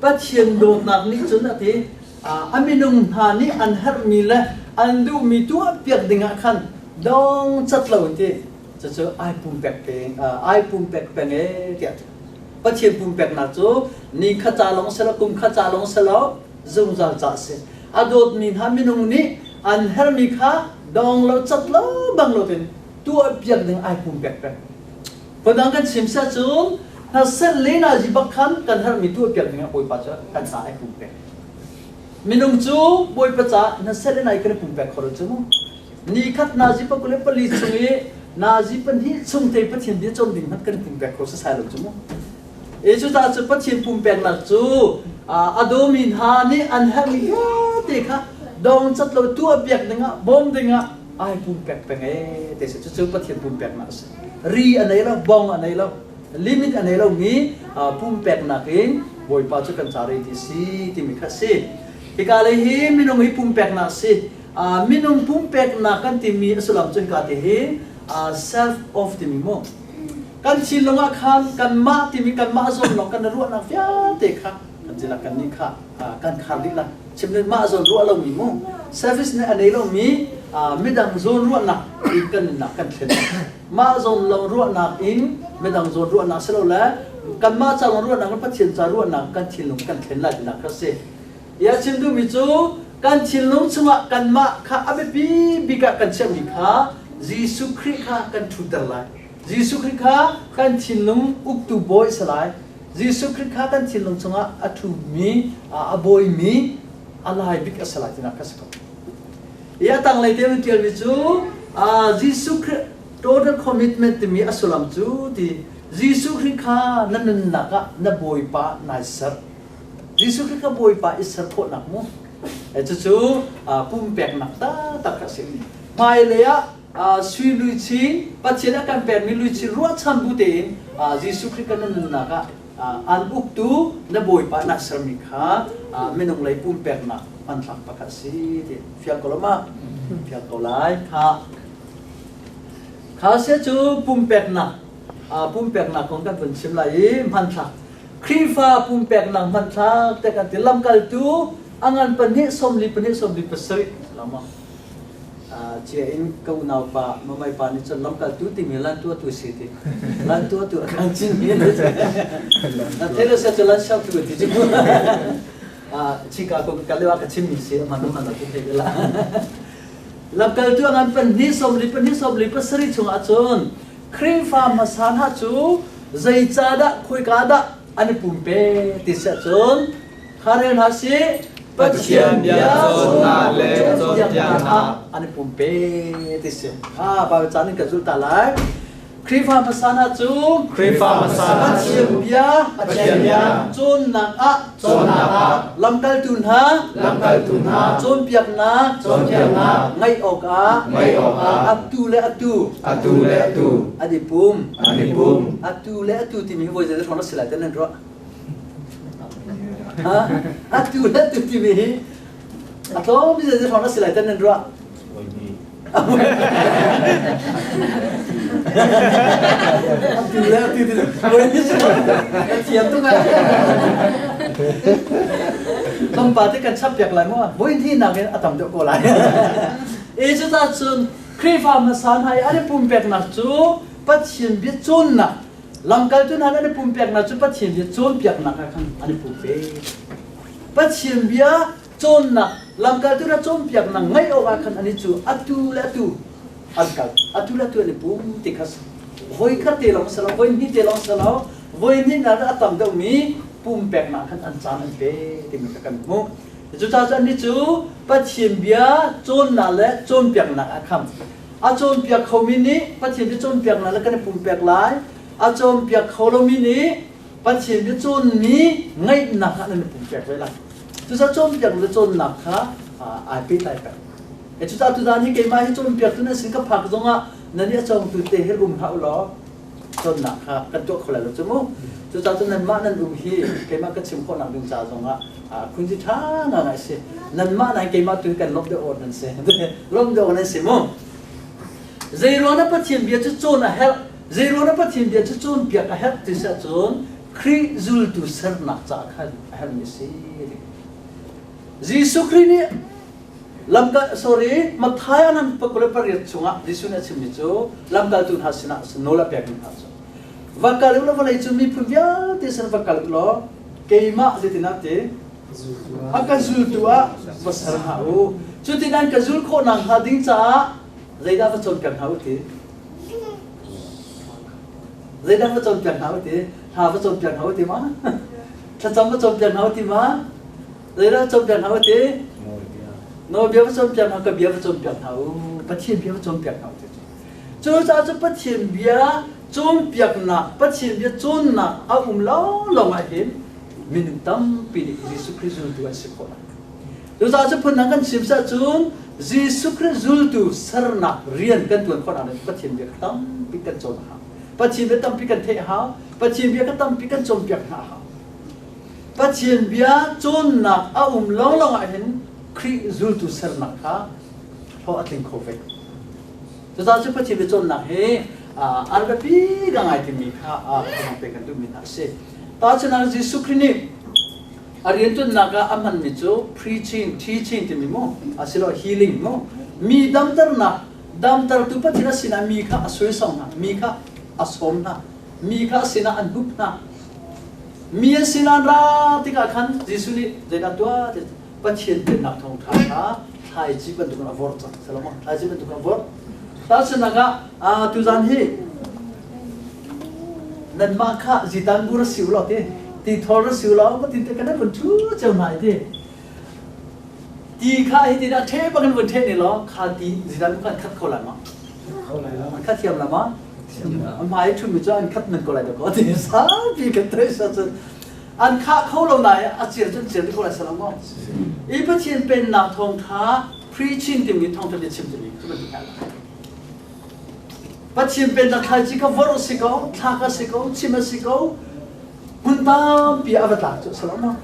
Pathian dawtnak nih cun a ti a minung hna nih an herhmi le an duhmi tuahpiak dingah khan dong cat lo in ti cucu ai pumpek peng ai pumpek peng e tiah Pathian pumpeknak cu ni kha ca lawng si lo kum kha ca lawng si lo zungzal ca a si. A dawtmi hna minung nih an herhmi kha dong lo cat lo bang lo tein tuahpiak ding ai pumpek peng. Phundang kan chim sia cu hnaset le nazi bak khan kan herhmi tuahpiak ding ah Bawipa cu kan ca ai pumpek. Minung cu Bawipa ca hnaset le nai kan i pumpek kho lo cu mu. Ni khat nazi pakul le pali chung i nazi pahnih chung te Pathian bia cawn ding hmanh kan pumpek kho sasai lo cu mu. E cucaah cu Pathian pumpeknak cu a dawmi hna nih an herhmi vialte kha dong cat lo tuahpiak dingah bawm dingah ai pumpek peng e te si cucu Pathian pumpeknak a si. Ri a nei lo, bong a nei lo, limit a nei lomi pumpeknak in Bawipa cu kan ca rei ti si timi kha si. Hika lei hi minung hi pumpeknak si. Minung pumpeknak kan timi a sullam cu hika te hi self of timi mu. Kan thinlung ah khan kanmah timi kanmah zawn lawng kan ruahnak vialte kha kan zila kan nih kha kan khar dih la. Chim mah zawn ruah lomi mu. Service nih a nei lomi midang zawn ruahnak in kan nunnak kan thlen. Mah zawn lawng ruahnak in midang zawn ruahnak si lo le kanmah ca lawng ruahnak le Pathian ca ruahnak kan thinlung kan thlen lai tinak kha si. Ia chim duhmi cu kan thinlung chungah kanmah kha a biapi bik ah kan chiahmi kha Jesuh Khrih kha kan ṭhutter lai. Jesuh Khrih kha kan thinlung uktu bawi a si lai. Jesuh Khrih kha kan thinlung chungah a ṭhumi, a bawimi, a lai bik a si lai tinak kha si ko. I a tanglei te in ṭialmi cu Jesuh Khrih total commitment timi a sullam cu ti Jesuh Khrih kha na nunnak ah na Bawipa nai ser. Jesuh Khrih kha Bawipa i ser khawhnak mu. Cucu pumpeknak taktak a si. Hmailei ah sui luchin Pathian a kan pekmi luchin ruahchan bu tein Jesuh Khrih kan nunnak ah an uktu na Bawipa na sermi kha minung lei pumpeknak hmanthlak pakhat si ti fiang ko lo ma? Fiang ko lai. Kha kha sia cu pumpeknak pumpeknak kong kan vun chim lai i hmanthlak Khrihfa pumpeknak hmanthlak te kan ti lamkaltu a ngan pahnih sawmli pahnih sawmli pasarih lama cia in ka unau pa mamai pa nih cun lamkaltu timi lan tuahtu si ti lan tuahtu a kan cin mi na thelo sa cu lan siau tu ti cu chika ko ka lewa ka chim mi si man man tu thei la lamkaltu a ngan pahnih sawmli pahnih sawmli pasarih chungah cun Khrihfa hmasa hna cu zeicahdah khoika dah an i pumpe ti si ahcun kha rel hna sih Pathian bia cawnnak le cawnpiaknak an i pumpe ti si. Ah, Bible caan in kan zulh ta lai. Khrihfa hmasa hna cu Khrihfa hmasa hna cu Pathian bia Pathian bia cawnnak ah cawnnak ah lamkaltu hna lamkaltu hna cawnpiaknak cawnpiaknak ngaih awkah ngaih awkah atu le atu atu le atu an i pum an i pum atu le atu timi hi voi zeidah hrawng na si lai ti nan ruah ha atu le atu timi hi a tlawm mi zeidah hrawng na si lai ti nan ruah Atu le atu ti voi ni thiam tuk ah. Tlawmpal te kan chap piak lai maw? Voi hnih nak in a tam deuh ko lai. E cucaah cun Khrihfa hmasa hna i an i pumpeknak cu Pathian bia cawnnak lamkaltu hna an i pumpeknak cu Pathian bia cawnpiaknak ah khan an i pumpe. Pathian bia cawnnak lamkaltu hna cawnpiaknak ngaih awkah khan ani cu atu le atu an kal atu le atu an i pum ti kha voi khat te lawng si lo voi hnih te lawng si lo voi hnih nak a tam deuhmi pumpeknak khan an caan an pe timi kha kan hmuh cucaah cun annih cu Pathian bia cawnnak le cawnpiaknak ah khan a cawnpiak khomi nih Pathian bia cawnpiaknak le kan i pumpek lai a cawnpiak kho lomi nih Pathian bia cawnmi ngaihnak ah nan i pumpek ve lai Cucaah cawnpiak le cawnnak kha ai pehtlai peng. E cucaah tuzaan hi keimah hi cawnpiaktu nan sin ka phak zongah nan i a cawngtu te hi um hlah u law cawnnak kha kan tuah kho lai lo cu mu. Cucaah cun nanmah nan um hi keimah ka chim khawhnak ding ca zongah khunzi ṭha ngai a si. Nanmah nain keimah tu hi kan lawmh deuh awk nan si. Lawmh deuh awk nan si mu. Zeiruang na Pathian bia cu cawn a herh? Zeiruang na Pathian bia cu cawnpiak a herh ti si ahcun Khrih zultu sernak caah khan a herhmi a si. Jesuh Khrih nih lamkal sorry Matthai an 28 chungah Jesuh nih a chimmi cu lamkaltu hna sinah nawl a pekmi hna cu va kal u law vawlei cu miphun vialte sin va kal u law keimah zeitin ah ti a ka zultu ah va ser hna u. Cutin an ka zul khawh nakhnga ding caah zeidah va cawnpiak hna u ti? Zeidah va cawnpiak hna u ti? Hla va cawnpiak hna u ti ma? Thlacam va cawnpiak hna u ti ma? Zeidah cawnpiak hna u ti? Nawlbia va cawnpiak hna, ka bia va cawnpiak hna u. Pathian bia va cawnpiak hna u ti. Cucaah cu Pathian bia cawnpiaknak, Pathian bia cawnnak a um lawnglawng ah hin minung tampi nih Jesuh Khrih zultu an si khawh lai. Cucaah cu phun dang kan chim cun Jesuh Khrih zultu sernak rian kan tuan khawh nak Pathian bia tampi kan cawn a hau. Pathian bia tampi kan theih a hau. Pathian bia ka tampi kan cawnpiak hna a hau. Pathian bia cawnnak a um lawnglawng ah hin Khrih zultu sernak kha hlawh a tling kho ve. Cucaah cu Pathian bia cawnnak hi an biapi ka ngai timi kha thazang pek kan duhmi hna a si. Tahchunhnak Jesuh Khrih nih a rianṭuannak ah a hmanmi cu preaching, teaching timi mu, asiloah healing mu, mi damternak, damtertu Pathian a sinah mi kha a suaisam hna, mi kha a sawm hna, mi kha a sinah an hup hna. Mi an sinah an ra tikah khan Jesuh nih zeidah tuah ti Pathian pennak thawngṭha kha thlaici bantukin a vorh cang. Salamo, thlaici bantukin a vorh. Tahchunhnak ah, tuzan hi nanmah kha zitan bur a si u law ti ti thol ra si u law tin te kan vun thu ceu hna ti ti kha hi tin a the bang vun the ni law kha ti zitan bu kan khat kho lai ma an khat thiam la ma a hmai thu mi cu an khat men ko lai ko ti saupi kan thei sa cun an khah kho lo nai a cir cun cir ko lai salam mo i Pathian pennak thawng kha preaching timi thawng tha chim timi cu bantuk Pathian pennak thlaici kha vorh a si ko, thlak a si ko, chim a si ko, hmun tampi a va tlak cu a si lo maw?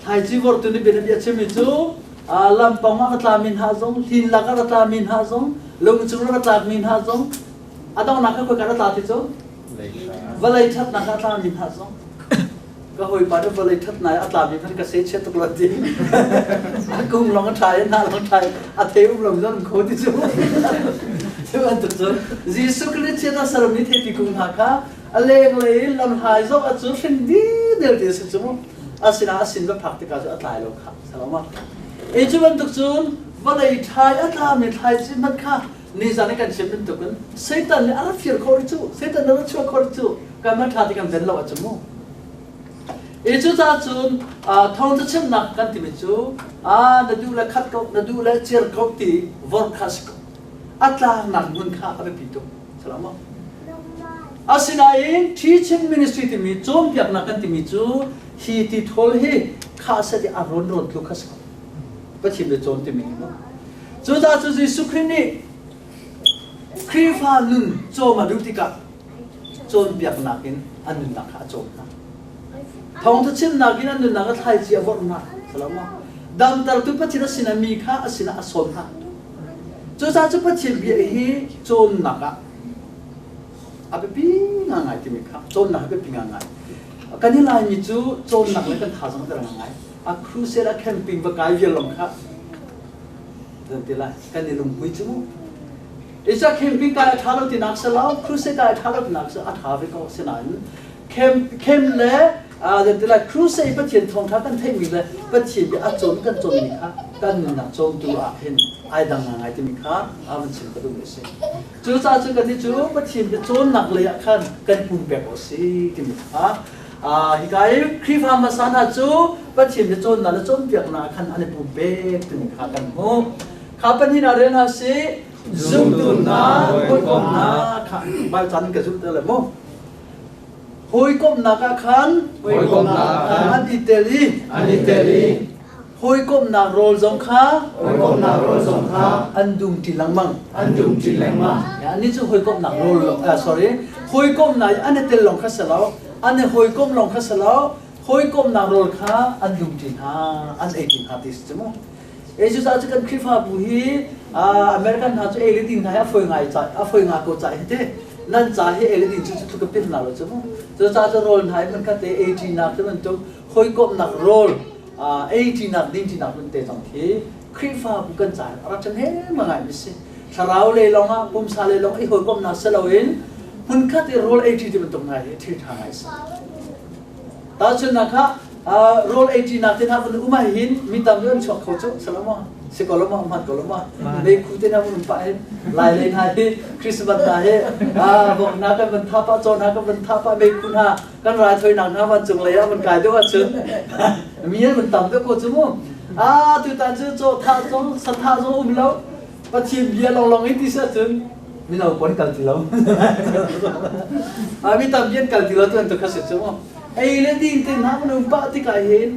Thlaici vortu nih bianabia chimmi cu lampang ah va tlami hna zong, hlin lak ah va tlami hna zong, lung cung ah va tlakmi hna zong, a donghnak kha khoika a tla ti cu? Vawlei ṭhatnak ah a tlami hna zong. Ka hawipa nih vawlei ṭhatnak a tlami hmanh ka sehchiat tuk lo ti. A kung lawng a ṭha i hnah lawng ṭha i a thei um lo zong kho ti cu. Cu bantuk cu Jesuh Khrih chiat a sermi theipi kung hna kha a lenglei lamhlai zoh ah cun hring didel ti a si cu. Asinain a sin va phak tikah cu a tlai lo kha. Salama. E cu bantuk cun vawlei ṭha i a tlami thlaici hmanh kha nizan i kan chim bantukin Satan nih a rak fir khawh rih cu Satan nih a rak chuah khawh rih cu kan man ṭha ti kan ven lo ahcun mu i cucaah cun thawngṭha chimnak kan timi cu na duh le khat ko na duh le cer ko ti vor kha si ko a tlangnak hmun kha a biapi tuk salam asinain teaching ministry timi cawnpiaknak kan timi cu hi ti thawl hi kha set i a rawn rawn tluk kha si ko Pathian bia cawn timi hi Cucaah cu Jesuh Khrih nih Khrihfa nun cawm a duh tikah cawnpiaknak in an nunnak kha a cawm hna. Thawngtha chimnak in an nunnak a thlaici a vorh hna. Salama. Damtertu Pathian a sinah mi kha a sinah a sawm hna. Cucaah cu Pathian bia hi cawnnak ah a biapi ngangai timi kha cawnnak a biapi ngangai. Kan i Laimi cu cawnnak le kan thazaang a der ngangai. A crusade a camping va kai vial lawng kha zan ti lai kan i lunghmui cu mu isa camping kai a ṭha lo tinak si lo crusade kai a ṭha lo tinak si a ṭha ve ko sinain camp camp le zan ti lai crusade Pathian thawngṭha kan theihmi le Pathian bia a cawn kan cawnmi kha kan nunnak cawmtu ah hin ai dang ngai timi kha a van chim ka duhmi a si cucaah cu kan cu Pathian bia cawnnak lei ah khan kan pumpek awk si timi kha Hika i Khrihfa hmasa hna cu Pathian bia cawnnak le cawnpiaknak khan an i pumpek timi kha kan hmuh. Kha pahnih rel hna sih. Zumtu hna, hawikom hna kha Baibal caan ka zumh te le mu. Hawikomhnak ah khan hawikomhnak khan an i tel i an i tel i hawikomhnak rawl zong kha hawikomhnak rawl zong kha an dum ṭi lengmang. An dum ṭi lengmang. Annih cu hawikomhnak rawl sorry hawikomhnak i an i tel lawng kha si lo. An i hawikom lawng kha si lo, hawikomnak rawl kha an dum ṭi hna, an ei ṭi hna ti si cu mu. Cucaah cu kan Khrihfabu hi American hna cu ei le din hna hi a fawi ngai ca a fawi nga ko ca hi te nan ca hi ei le din cu cu tluk a pin hna lo cu mu. Cucaah cu rawl hna hi hmun khat te ei ṭinak ti bantuk hawikomnak rawl ei ṭinak din ṭinak hun te zong khi Khrihfabu kan ca a rak ṭhahnem ngai mi si. Thlarau lei lawngah pumsa lei lawng i hawikomhnak si loin hmunkhat i rawl ei ṭi ti bantuk hna hi thil ṭha ngai si. Tahchunhnak ah rawl ei ṭinak te hna vun um ah hin mi tam an chuak kho cu salama si ko lo ma hman ko lo ma meikhu te hna vun um pah hin lai lei hna hi Christmas hna hi vok hna kan van tha pah caw hna kan van tha pah meikhu hna kan raithawinak hna vancung lei ah van kai deuh ahcun mi an van tam deuh ko cu mu. Tutan cu caw thah zong sa thah zong um lo Pathian bia lawnglawng in ti si ahcun mino pawl kal ti lo. Mi tampi an kal ti lo tu an tu kha si cu mu. Ei le din te hna kan um pah tikah hin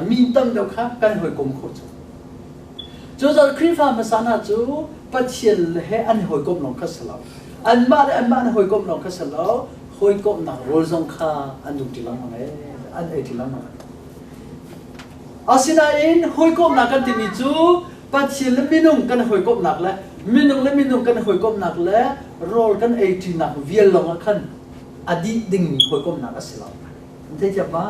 mi tam deuh kha kan hawikom kho cu. Cucaah Khrihfa hmasa hna cu Pathian he an hawikom lawng kha si lo. Anmah le anmah an hawikom lawng kha si lo. Hawikomhnak rawl zong kha an dum ṭi lengmang ee, an ei ṭi lengmang. Asinain hawikomhnak kan timi cu Pathian le minung kan hawikomhnak le minung le minung kan hawikomhnak le rawl kan ei ṭinak vial lawngah khan a dih dingmi hawikomhnak a si lo. Nan theithiam ma?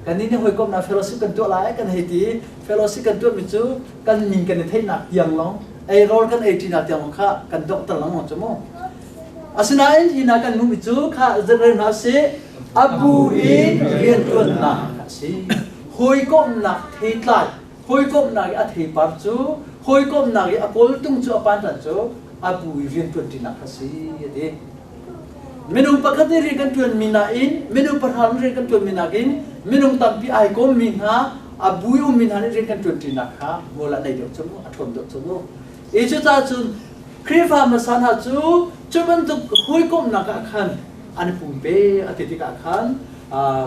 Kannih nih hawikomhnak fellowship kan tuah lai kan hei ti. Fellowship kan tuahmi cu kan min kan i theihnak tiang lawng, ei rawl kan ei ṭinak tiang lawng kha kan donghter lengmang cu mu. Asinain hi hna kan hmuhmi cu kha rel hna sih a bu in rianṭuannak a si. Hawikomhnak theitlai, hawikomhnak i a theipar cu, hawikomhnak i a kawltung cu a pantan cu a bu i rianṭuanṭinak a si a ti. Minung pakhat nih rian kan ṭuanmi nain minung pahra nih rian kan ṭuanmi nakin minung tampi ai kawmmi hna a bu i ummi hna nih rian kan ṭuanṭinak kha hmual a nei deuh cu mu, a ṭhawn deuh cu mu. I cucaah cun Khrihfa hmasa hna cu cu bantuk hawikomhnak ah khan an pumpe a ti tikah khan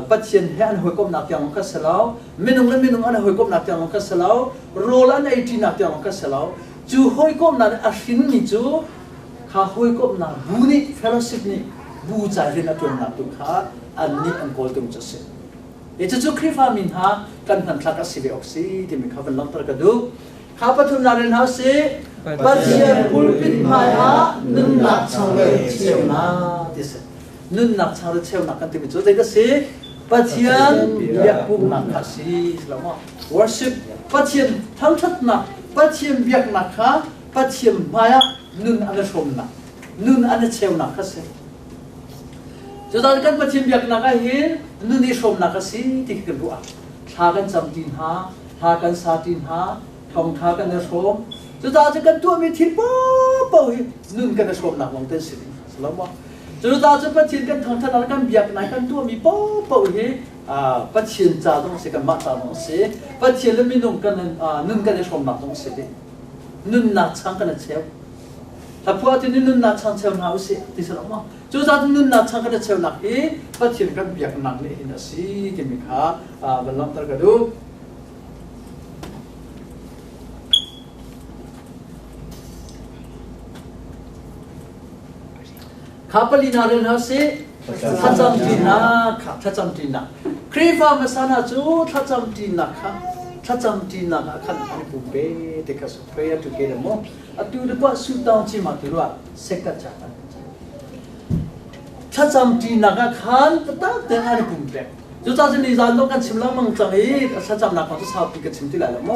Pathian he an hawikomhnak tiang lawng kha si lo, minung le minung an hawikomhnak tiang lawng kha si lo, rawl an ei ṭinak tiang lawng kha si lo, cu hawikomhnak nih a hrinmi cu kha hawikomhnak bu nih fellowship nih bu ca rian a ṭuannak tu kha annih an kawltung cu a si. Cucu Khrihfa mi hna kan hmanthlak a si ve awk si timi kha van langhter ka duh. Kha pathumnak in hna sih Pathian pulpit hmai ah nunnak changreu cheunak ti si. Nunnak changreu cheunak kan timi cu zeidah si? Pathian biakpumnak kha si lo maw? Worship Pathian thangṭhatnak Pathian biaknak kha Pathian hmai ah nun an i hrawmnak nun an i cheunak kha si. Cucaah kan Pathian biaknak ah hin nun i hrawmnak a si ti kan ruah. Thla kan cam ṭi hna, hla kan sa ṭi hna, thawngṭha kan i hrawm. Cucaah cun kan tuahmi thil paohpaoh hi nun kan i hrawmnak lawng te si ding si lo maw? Cucaah cun Pathian kan thangṭhat kan biaknak kan tuahmi paohpaoh hi Pathian ca zong a si, kanmah ca zong a si. Pathian le minung kan nun kan i hrawmnak zong a si ding. Nunnak chang kan i cheu. Hlaphuah cu nunnak chang cheu hna usih ti si lo maw? Cucaah cun nunnak chang kan i cheunak hi Pathian kan biaknak nih hin a si timi kha van langhter ka duh. Kha pali hna rel hna sih. Thlacam ṭinak kha thlacam ṭinak. Khrihfa hmasa hna cu thlacam ṭinak kha thlacam ṭinak ah khan an i pumpe ti kha prayer together mu. Atu le kuah su taung chi ma tu ruah sekat cha kan thlacam ṭinak ah khan tatak tein an i pumpek. Cucaah cun nizan zong kan chim lengmang cang i thlacamnak kong cu saupi ka chim ti lai lo mu.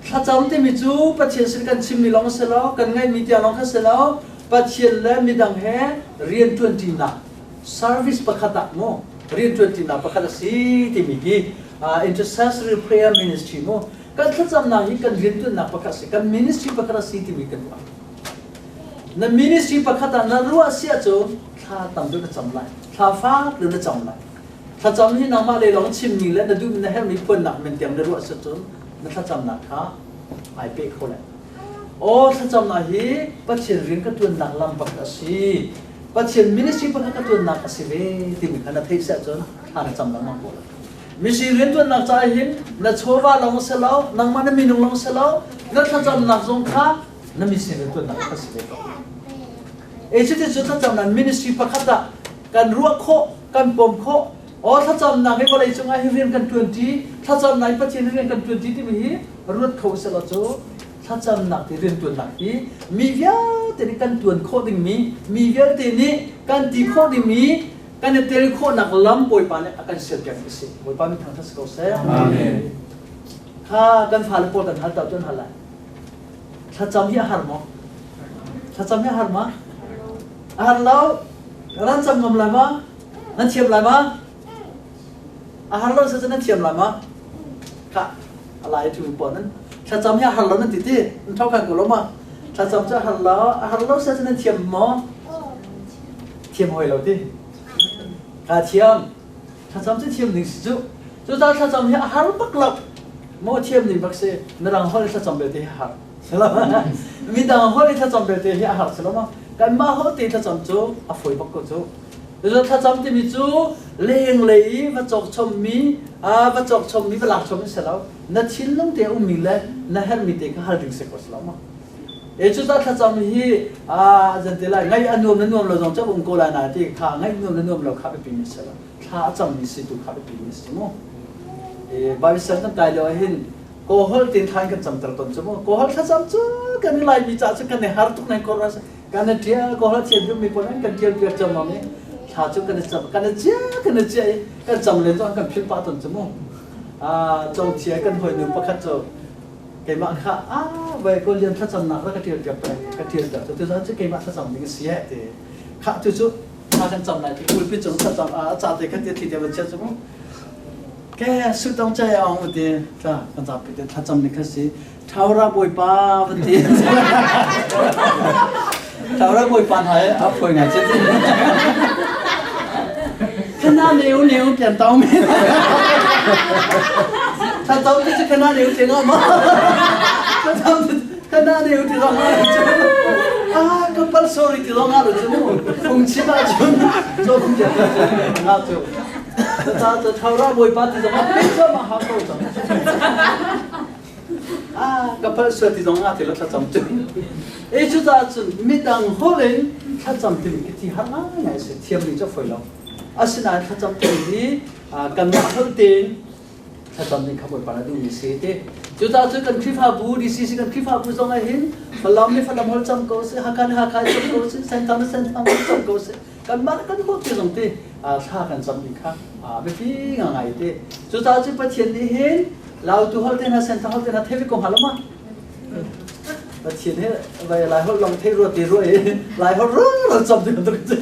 Thlacam timi cu Pathian sin kan chimmi lawng si lo, kan ngaihmi tiang lawng kha si lo, Pathian le midang he rianṭuanṭinak service pakhat ah mu rianṭuanṭinak pakhat a si timi hi intercessory prayer ministry mu kan thlacamnak hi kan rianṭuannak pakhat a si, kan ministry pakhat a si timi kan ruah. Na ministry pakhat ah na ruah si ahcun thla tam deuh na cam lai, thla fak deuh na cam lai. Thlacam hi nangmah lei lawng chimmi le na duhmi na herhmi phuannak men tiang na ruah si cun na thlacamnak kha ai pe kho lai. Aw thlacamnak hi Pathian rian ka ṭuannak lam pakhat a si. Pathian ministry pakhat ka ṭuannak a si ve timi kha na theih si ahcun thla na cam lengmang ko lai. Misi rianṭuannak caah hin na chawva lawng si lo, nangmah na minung lawng si lo, na thlacamnak zong kha na misi rianṭuannak kha si ve ko. E cuti cu thlacamnak ministry pakhat ah kan ruah khawh, kan pom khawh. Aw thlacamnak hi vawlei cungah hi rian kan ṭuanṭi, thlacamnak hi Pathian rian kan ṭuanṭi timi hi ruat kho selaw cu thlacamnak ti rianṭuannak hi mi vialte nih kan ṭuan khawh dingmi, mi vialte nih kan ti khawh dingmi, kan i tel khawhnak lam Bawipa nih a kan sialpiakmi a si. Bawipa min thangṭhat si ko seh. Amen. Kha kan fale pawl kan hal ta cun hal lai. Thlacam hi a har maw? Thlacam hi a har ma? A har lo. Ran cam ngam lai ma? Nan thiam lai ma? A har lo sa nan thiam lai ma? Kha a lai thu po nan thlacam hi a har lo nan ti ti nan thau khan ko lo ma? Thlacam cu a har lo. A har lo sa nan thiam maw? Thiam hoi lo ti. Ka thiam. Thlacam cu thiam ding si cu. Cucaah thlacam hi a har bak lo. Maw thiam ding bak si. Mirang holh i thlacam belte hi a har. Midang holh i thlacam belte hi a har si lo ma? Kanmah holh te thlacam cu a fawi bak ko cu. Cucu thlacam timi cu lenglei i va cawk chommi, va cawk chommi, va lak chom in si lo. Na thinlung te ummi le na herhmi te kha hal ding si ko si lo ma? E cucaah thlacam hi a zan te lai ngaih a nuam na nuam lo zong cak um ko lai na ti kha ngaih nuam na nuam lo kha biapi mi si lo thla a cam mi si tu kha biapi mi si mu e Bible sel kan kai lio hin kohol tin thla kan cam ter ton chu mu kohol thlacam cu kan i lai mi ca cu kan i har tuk nai ko ra kan i tia kohol thiam dum mi pon kan tial piak cham ma mi thla cu kan i cam kan i chia kan i chia kan cam len zong kan phil pa ton chu mu a chong chia kan hoi nu pakhat cu Keimah kha ah vai ko lian thlacamnak ra ka ṭial piak peng ka ṭial piak cu tuzan cu keimah thlacam ding a si eh ti khah tu cu thla kan cam lai ti pulpit cung thlacam a ca te kha ti thli te van chiat cu mu ke sutong chai ong ti tla kan zapi te thlacam ding kha si Thaura bawipa van ti Thaura bawipa hna a phoi ngai chet Khana neu neu pian tau me Thlacam ti cu khana neu te nga ma Thlacam ti khana neu ti zong nga cu ah ka pal sorry ti zong nga lo cu mu phung chim ah cun cho phung chim nga cu ta ta thaura bawipa ti zong a pe cho ma ha ko cang ah ka pal sual ti zong nga ti lo thlacam cu e cu ca cun midang holh in thlacam timi khi thi har ngai ngai si thiam ding cu foi lo asinain thlacam timi hi kanmah holh tein thlacam ding kha Bawipa na duhmi si ti cucaah cun kan Khrihfabu DCC kan Khrihfabu zong ah hin Falam nih Falam holh cam ko seh Hakha nih Hakha cam ko seh Senthang nih Senthang holh cam ko seh kanmah kan holh te zong ti thla kan cam ding kha biapi ngai ti cucaah cun Pathian nih hin Lautu holh te hna Senthang holh te hna thei ko hnga lo ma Pathian he vai Lai holh long thei rua te rua i Lai holh ro ro cam ding bantuk cu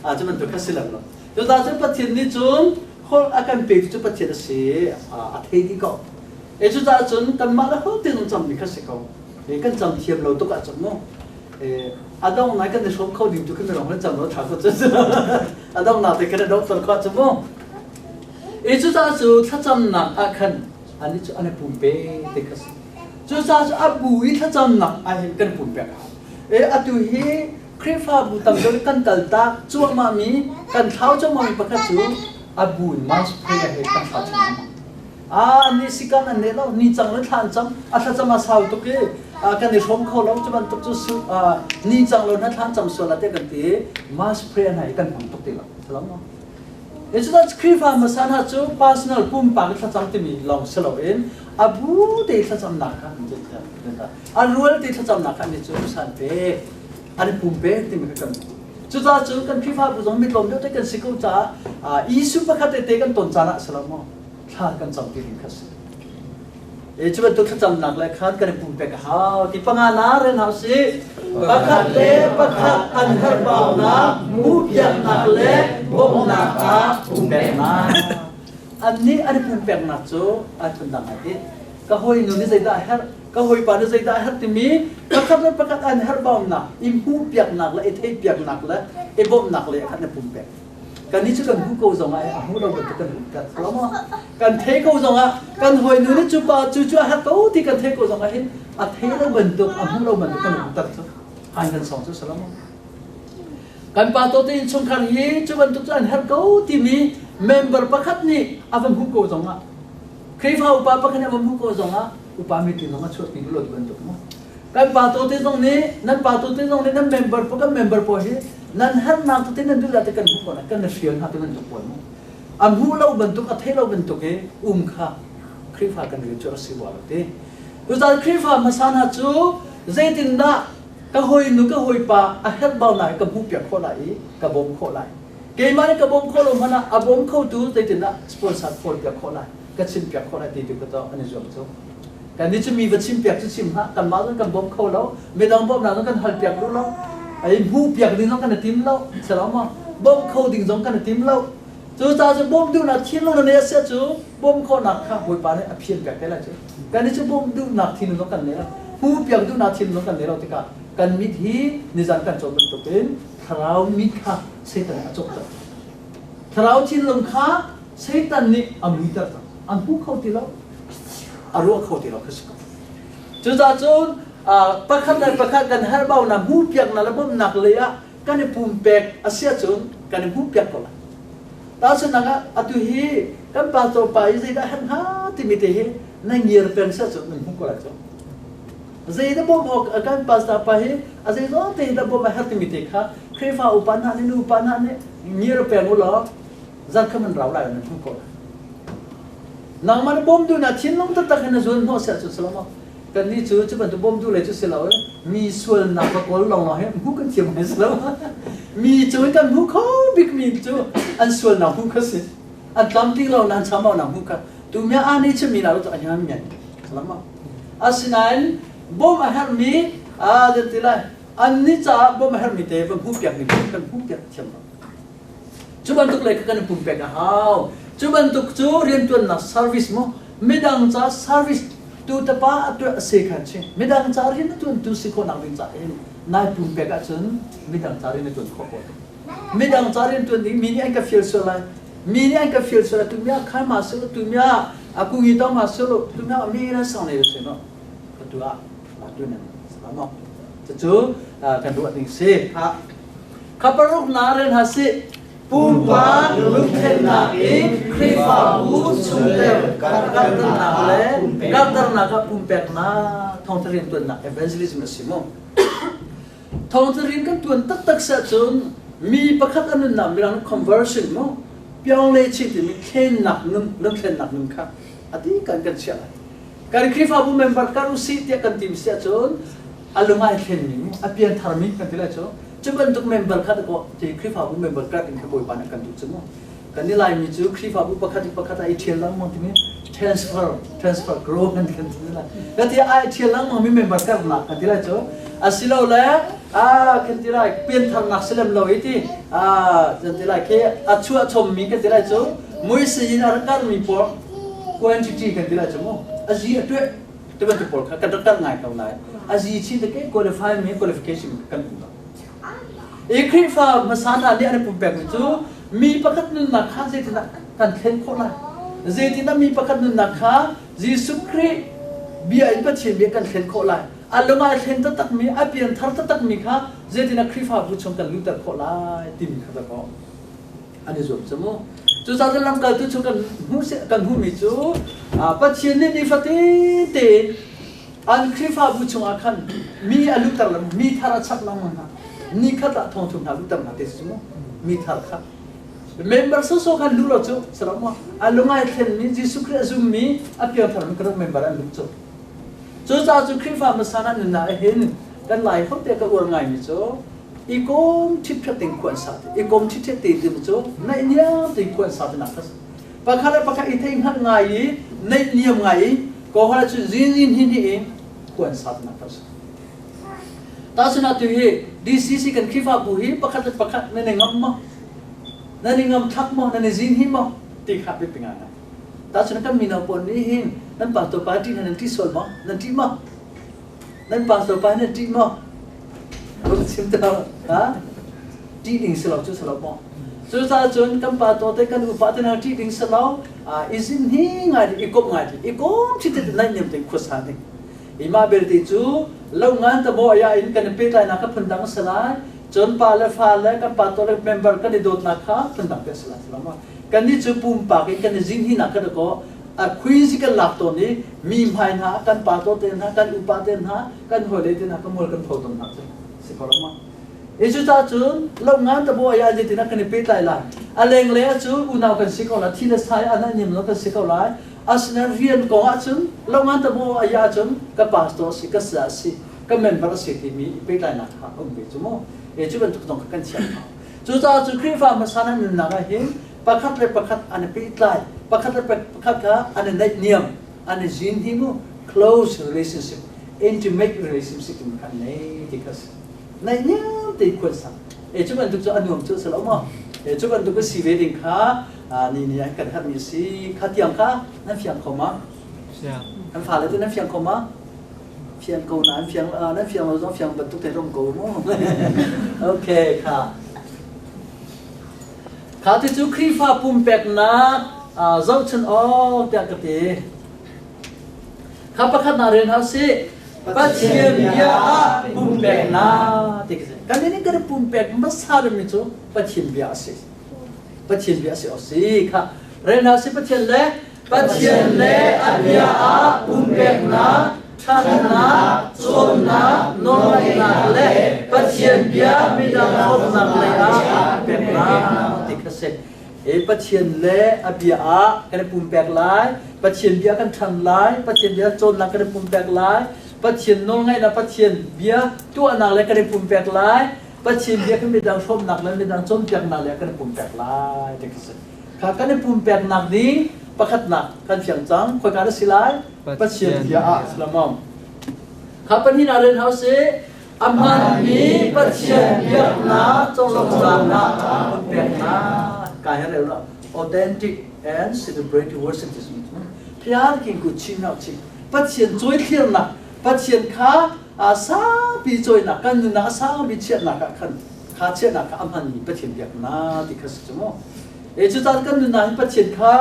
a cu bantuk kha si lo Cucaah cun Pathian nih cun holh a kan petu cu Pathian a si a thei dih ko. E cucaah cun kanmah le holh tein cammi kha si ko. E kan cam thiam lo tuk ahcun mu e a dong nai kan i hrawm kho ding tu kan mirong kan cam lo tha ko cu a dong nak te kan i dong ton kho cu mu. E cucaah cu thlacamnak ah khan ani cu an i pumpe te kha si. Cucaah cu a bu i thlacamnak ah hin kan pumpek a hau. E atu hi Khrihfabu tam deuh kan kaltak cuahmahmi, kan thlau cuahmahmi pakhat cu a bu in mass prayer he kan thlau cuahmah. Ah, ni sikan an ne lo, ni cang le thla an cam, a thlacam a sau tuk i kan i hrawm kho lo, cu bantuk cu su, ni cang lo na thla an cam sual ah te kan ti mass prayer hna hi kan hmang tuk ti lo. Salam ma? Cucaah Khrihfa hmasa hna cu personal pumpak i thlacam timi lawng si loin a bu te thlacamnak kha an a rual te thlacamnak kha an i cu san pek an i pumpek timi kha kan cucaah cun kan Khrihfabu zong mitlawm deuh te kan si ko caah Jesuh pakhat te kan ton caan ah si lo maw thla kan cam ti ding kha si E cu bantuk thlacamnak le khan kan i pumpek a hau ti panga na ren hau si pakhat le pakhat an herhbaunak hmuhpiaknak le bawmhnak ah pumpeknak annih an i pumpeknak cu ai phundang ai ti ka hawi nu nih zeidah a herh ka hawipa nih zeidah a herh timi pakhat le pakhat an herhbaunak i hmuhpiaknak le i theihpiaknak le i bawmhnak le khan i pumpek Kannih cu kan hmuh ko zongah a hmu lo bantuk kan hmuh kan lo maw? Kan thei ko zongah kan hawinu nih cu pa cu cu a herh ko ti kan thei ko zongah hin a thei lo bantuk a hmu lo bantuk kan hmuh tak cu an kan song cu si lo maw? Kan pa to te innchungkhar hi cu bantuk cu an herh ko timi member pakhat nih a van hmuh ko zongah Khrihfa upa pakhat nih a van hmuh ko zongah upa meeting zong a chuahpi lo ti bantuk maw? Kan pa to te zong nih nan pa to te zong nih nan member kan member pawl hi nan hernak tete nan duh te kan hmuh ko kan hrial hna te bantuk pawl mu. A hmuh lo bantuk, a theih lo bantuk i um kha Khrihfa kan rian cu a si rua lo ti. Cucaah Khrihfa hmasa hna cu zeitindah ka hawinu ka hawipa a herhbaunak hi ka hmuhpiak khawh lai i ka bawmh khawh lai. Keimah nih ka bawm khawh lo hmanh ah a bawm khotu zeitindah sponsor kawlpiak khawh lai, ka chimpiak khawh lai ti tu ka an i zuam cu. Kannih cu mi va chimpiak cu chim hlah, kanmah zong kan bawm kho lo, midang bawmhnak zong kan halpiak duh lo, ai hmuhpiak ding zong kan i tim lo, si lo maw? Bawmh kho ding zong kan i tim lo. Cucaah cun bawmh duhnak thinlung na neih a si cu bawmh khawhnak kha Bawipa nih a phianpiak te lai cu. Kannih cu bawmh duhnak thinlung zong kan nei lo, hmuhpiak duhnak thinlung zong kan nei lo tikah kan mit hi nizan kan cawn bantukin thlarau mit kha Satan nih a cawhter. Thlarau thinlung kha Satan nih a muiter cang. An hmu kho ti lo. A ruah kho ti lo kha si ko. Cucaah cun pakhat le pakhat kan herhbaunak hmuhpiaknak le bawmhnak lei ah kan i pumpek a si ahcun kan i hmuhpiak ko lai. Tahchunhnak ah atu hi kan pastor pa i zeidah herh hnga timi te hi na ngiar peng si ahcun nan hmuh ko lai cu. Zeidah bawmh awk kan pastor pa hi a zeizong te dah bawmh a herh timi te kha Khrihfa upa hna nih nu upa hna nih ngiar peng u law zarkhat nan rau lai nan hmuh ko lai. Nangmah na bawm duh na thinlung taktak in na zuan hnawh siah cu si lo maw? Kannih cu cu bantuk bawmtu lei cu si lo mi sualnak va kawl lawnglawng hi hmuh kan thiam ngai si lo. Mi cu kan hmu kho bikmi cu an sualnak hmuh kha si. An tlamtling lo na an chambaunak hmuh kha. Tu mia a nih chimmi na cu a hiam men. Salam Asinain bawm a herhmi a ti lai an nih caah bawm a herhmi te va hmuh piak ding kan hmuh piak thiam lo. Cu bantuk lei kha kan i pumpek a hau. Cu bantuk cu riantuannak service mu midang ca service tu tapa a tuah a si khan si. Midang ca rian a tuantu si khawhnak ding ca in nai pumpek ahcun midang ca rian a tuan khawh ko. Midang ca rian tuan ding mi nih an ka fial sual lai. Mi nih an ka fial sual lai tu mia khai ma sul tu mia a kungi tong ma sul tu mia mi na sang nei se no. Ka tu ah ma tu nan sa mo. Cucu kan ruah ding si. Kha paruk na rel hna sih. Pumpak lungthlennak in Khrihfabu chungtel karhternak le karhternak ah pumpeknak thawngtha riantuannak evangelism a si mu. Thawngtha rian kan tuan taktak si ahcun mi pakhat a nunnak mirang conversion mu piang le chi timi thlennak nun lungthlennak nun kha a ti kan kan chiah lai. Kan Khrihfabu member kar usih tiah kan tim si ahcun a lung ai thlenmi a piantharmi kan ti lai cu Cu bantuk member kha ko ti Khrihfabu member khat in kha Bawipa nih kan duh cu mu. Kan i Laimi cu Khrihfabu pakhat i pakhat ah i ṭhial lengmang timi transfer transfer grow kan kan ti lai. Ka ti ai ṭhial lengmang mi member karnak kan ti lai cu. Asilole a kan ti lai piantharnak silem lo i ti a kan ti lai khi a chuah chommi kan ti lai cu muisi in a rak karmi pawl quantity kan ti lai cu mu. A zi a tueh Ti bantuk pawl kha kan rak tar ngai ko lai. A zi chin te ke qualify mi qualification kan um lo. I Khrihfa hmasa hna nih an i pumpekmi cu mi pakhat nunnak kha zeitindah kan thlen khawh lai? Zeitindah mi pakhat nunnak kha Jesuh Khrih bia in Pathian bia kan thlen khawh lai? A lung ai thlen taktakmi, a pianthar taktakmi kha zeitindah Khrihfabu chung kan luhter khawh lai timi kha dakaw. An i zuam cu mu. Cucaah cun lamkaltu cu kan hmuh kan hmuhmi cu Pathian nih nifatin tein an Khrihfabu chungah khan mi a luhter le mi thar a chap lengmang hna. Ni khat ah thongthum hna luhter hna te cu mu. Mi thar kha. Member sawsawh khan luh lo cu salam mu. A lungai thlenmi Jesuh Khrih a zummi a piangthar mi kan member an luh cu. Cucaah cu Khrihfa hmasa hna nunnak ah hin kan Lai holh te ka uar ngaimi cu i kom ṭhipṭhep tein khua an sa ti i kom ṭhipṭhep te ti cu naihniam tein khua an sa tinak kha pakhat le pakhat i thei hngalh ngai i naihniam ngai i kawhol ah cun zin zin hin hi in khua an sa tinak kha si tahchun ah tu hi DCC kan Khrihfabu hi pakhat le pakhat nan i ngam maw nan i ngam thlak maw nan i zin hi maw ti kha biapi ngai ngai tahchun kan mino pawl nih hin nan pastor pa ṭih nan ṭih sual maw nan ṭih maw Nan pastor pa nan ṭih maw? Run chim te ha? Ṭih ding si lo cu si lo maw? Cucaah cun kan pa to te kan upa te hna ṭih ding si lo. I zin hi ngai ding, i komh ngai ding, i kom ṭhi te naih niam tein khuasa ding. Ima belte cu lo ngan ta maw ya in kan i pehtlainak kha phundang si lai. Cun pa le fa le kan pa to le member kan i dawtnak kha phundang te si lai si lo maw? Kannih cu pumpak in kan i zin hi nak kha dakaw a khuizi kan lak tawn i mi hmai hna kan pa to te hna kan upa te hna kan hawile te hna ka mual kan pho tawn hna cu si ko lo ma. I cucaah cun lo ngan ta bo ya zeitin kan i pehtlai lai. A lenglei ah cun unau kan si ko lai, thi le sai an nim lo kan si ko lai. Asinain rian kong ahcun lo ngan ta bo aya ahcun ka pastor si, ka saya si, ka member si timi i pehtlainak kha um ve cu mu. E cu bantuk zong kan thiam hau. Cucaah cun Khrihfa hmasa nan nunnak ah hin pakhat le pakhat an i pehtlai, pakhat le pakhat kha an i naihniam, an i zin hi mu close relationship, intimate relationship timi kha an nei ti kha si. Naihniam te khuan sang. E cu bantuk cu a nuam cu a si lo maw? E cu bantuk si ve ding kha ni ni an kan herhmi si. Kha tiang kha nan fiang kho ma? Kan fale cu nan fiang kho ma? Fiang ko na fiang nan fiang lo zong fiang bantuk te rom ko mu. Okay kha. Kha ti cu Khrihfa pumpeknak zohchun awk tiah ka ti. Kha pakhat na rel hna sih. Pathian bia ah pumpeknak ti ka si. Kan nih kan pumpek hmasa dingmi cu Pathian bia a si. Pathian bia a si awk si. Kha rel hna sih Pathian le Pathian le a bia ah pumpeknak, ṭhatnak, cawnnak, nawlngeihnak le Pathian bia midang hrawmnak lei ah pumpeknak ti kha si. E Pathian le a bia ah kan i pumpek lai, Pathian bia kan ṭhan lai, Pathian bia cawnnak kan i pumpek lai, Pathian nawlngaihnak Pathian bia tuahnak le kan i pumpek lai, Pathian bia kan midang hrawmnak le midang cawnpiaknak le kan i pumpek lai ti khi si. Kha kan i pumpeknak ding pakhatnak kan fiang cang, khoika dah si lai? Pathian bia ah si Kha pahnihnak rel hau si, a hmanmi Pathian biaknak conglawmhnak pumpeknak ka he rel authentic and celebrative worship Phiar king ku chin ngau chi Pathian cawi thlirnak Pathian kha saupi cawinak kan nunnak a saupi chiahnak ah khan kha chiahnak kha a hmanmi Pathian biaknak ti kha si cu mu e cu caan kan nunnak hin Pathian kha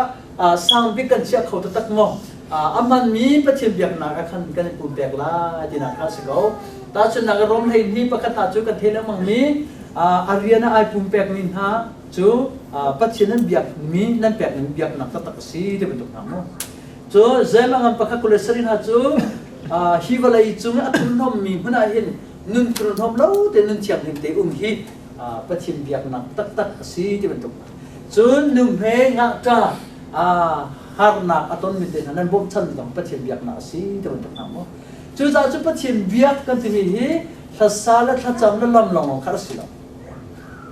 sang bik kan chiah kho taktak maw a hmanmi Pathian biaknak ah khan kan i pumpek lai tinak kha a si ko. Tahchunhnak ah Rom 12 pakhat hna cu kan theih lengmangmi a rian ah ai pumpekmi hna cu Pathian nan biakmi nan pekmi biaknak taktak a si ti bantuk hna mu. Cu Zemangan pakhat 27 hna cu hi vawlei cung a thurhnawmmi hmun ah hin nun thurhnawm lo te nun thianghlim te um hi Pathian biaknak taktak a si ti bantuk hna. Cun nuhmei ngakṭa harnak a tonmi te hna nan bawmchan zong Pathian biaknak a si ti bantuk hna maw. Cucaah cu Pathian biak kan timi hi hlasa le thlacam le lam lawnglawng kha a si lo.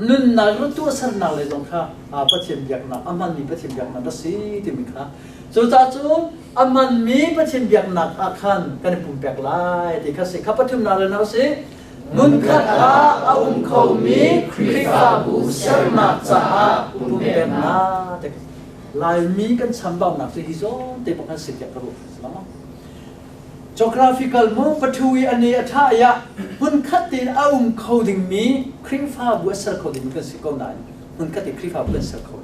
Nunnak le tuahsernak le zong kha Pathian biaknak, a hmanmi Pathian biaknak a si timi kha. Cucaah cu a hmanmi Pathian biaknak ah khan kan i pumpek lai ti kha si. Kha pathumnak le na si. Hmunkhat ah a um khomi Khrihfabu sernak caah pumpeknak. Laimi kan chambaunak cu hi zawn te bak an si tiah ka ruah. Geographical mu pathu i ani a tha ya hmunkhat tein a um kho dingmi Khrihfabu a ser kho dingmi kan si ko nain hmunkhat te Khrihfabu kan ser kho.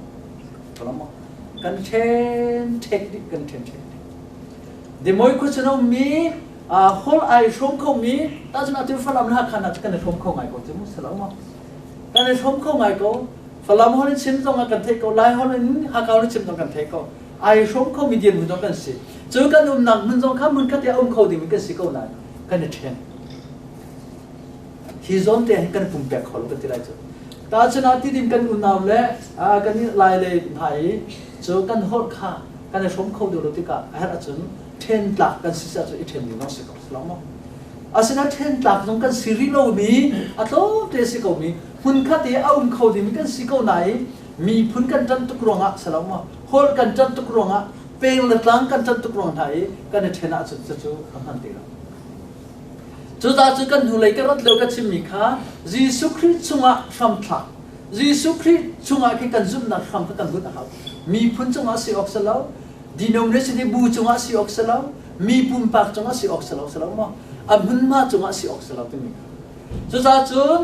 Kan then thek dih kan then thek dih. Demoi khuachun a ummi hol ai hrawm khomi tahcun atu Falam le Hakha hna cu kan i hrawm kho ngai ko cu mu si lo maw kan i hrawm kho ngai ko Falam hol in chim zong ah kan theih ko Lai hol in Hakha hol in chim zong kan theih ko ai hrawm khomi dirhmun zong kan si cu kan umnak hmun zong kha hmun khat ah um kho dingmi kan si ko nain kan i ṭhen hi zawn te hin kan pumpek kho lo kan ti lai cu tahchun ah tidim kan unau le kan i lai le hna i cu kan holh kha kan i hrawm kho deuh lo tikah a herh ahcun ṭhen tlak kan si cu i ṭhen ding zong si ko lo maw asinain ṭhen tlak zong kan si rih lomi a tlawmte si komi hmunkhat i a um kho dingmi kan si ko nain miphun kan ṭan tuk ruangah si lo maw holh kan ṭan tuk ruangah peng le tlang kan ṭan tuk ruang hna i kan i ṭhen ahcun cucu a hman ti lo cucaah cu kan hnulei ka rat lio ka chimmi kha Jesuh Khrih chungah hramthlak Jesuh Khrih chungah khi kan zumhnak hram kha kan bunh a hau miphun cungah si awk si lo denomination hi bu cungah si awk si lo mi pumpak cungah si awk si lo si lo maw a hmunhma cungah si awk si lo timi kha cucaah cun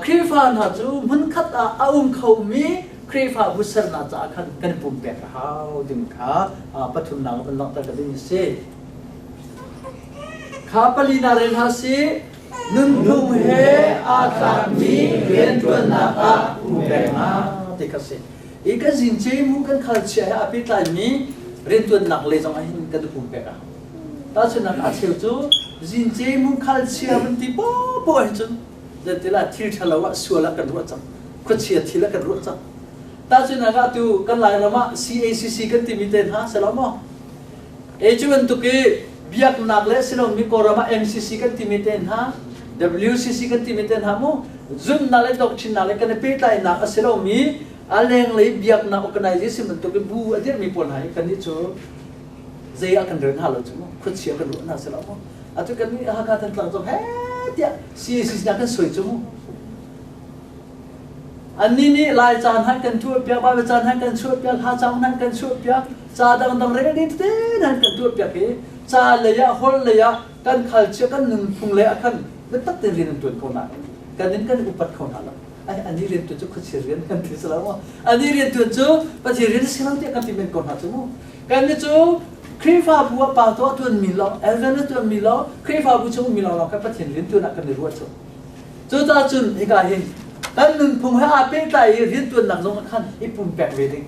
Khrihfa hna cu hmunkhat ah a um khomi Khrihfabu sernak caah khan kan pumpek a hau timi kha pathumnak van langhter ka ding a si kha palina rel hna si nunphung he aa tlakmi rianṭuannak ah pumpeknak ti kha si I kan zingce mu kan khal chia he a pehtlaimi riantuannak lei zong ah hin kan i pumpek a hau. Tahchunhnak a cheu cu zingce mu khal chia van ti poah hin cun Zeitilah thil ṭhalo ah sual ah kan ruah cang. Khuachia thil ah kan ruah cang. Tahchunhnak ah tu kan Lairam ah CACC kan timi te hna si lo maw? E cu bantuk i biaknak le silomi Kawlram ah MCC kan timi te hna, WCC kan timi te hna mu zumhnak le doctrine le kan i pehtlainak a si lomi a lenglei biaknak organization bantuk i bu a dirhmi pawl hna hi kannih cu zei ah kan rel hna lo cu mu khuachia kan ruah hna si lo mu atu kan nih Hakha Thantlang zong he tiah CACC na kan soi cu mu Annih nih Lai caan han kan tuahpiak, Baibal caan han kan chuahpiak, hla caang han kan chuahpiak, ca dangdang rel ding tete han kan tuahpiak i ca lei ah holh lei ah kan khalchia kan nunphung lei ah khan biatak tein rian an tuan ko nain kan in kan upat kho hna lo. Ai ani rian tuan cu khuachia rian kan ti si lo maw? Ani rian tuan cu Pathian rian si lo tiah kan ti men ko hna cu mu. Kan ni cu Khrihfabu ah pa tuah tuan mi lo, elder na tuan mi lo, Khrihfabu chung mi lo lawng kha Pathian rian tuan ah kan i ruah cu. Cucaah cun hika hin kan nunphung he aa pehtlai i riantuannak zong ah khan i pumpek ve ding.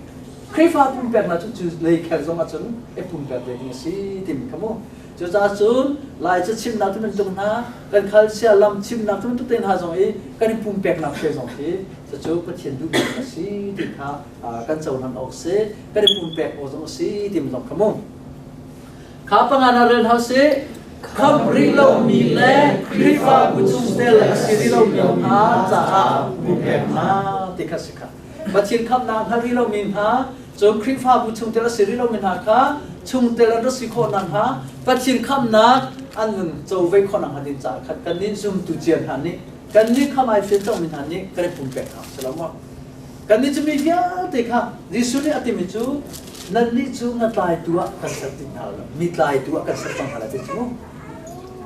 Khrihfa pumpeknak cu cu lei khel zong ah cun i pumpek ve ding a si timi kha mu. Cucaah cun Lai ca chimnak ti bantuk hna, kan khalsia lam chimnak ti bantuk te hna zong i kan i pumpeknak hre zong hi cucu Pathian duhmi a si ti kha kan cohlan awk si, kan i pumpek awk zong a si timi zong kha mu. Kha panga na rel hau sih. Khamh rih lomi le Khrihfabu chungtel a si rih lomi hna caah pumpek hna ti kha si kha. Pathian khamhnak hngal rih lomi hna, cun Khrihfabu chungtel a si rih lomi hna kha chungtel an rak si khawh nakhnga Pathian khamhnak an nun co ve khawh nakhnga ding caah khan kannih zumtu cia hna nih kannih khamh ai fian cangmi hna nih kan i pumpek hna si lo maw? Kannih cu mi vialte kha Jesuh nih a timi cu nannih cu ngatlaitu ah kan ser ti hna lo mi tlaitu ah kan ser cang hna lai ti cu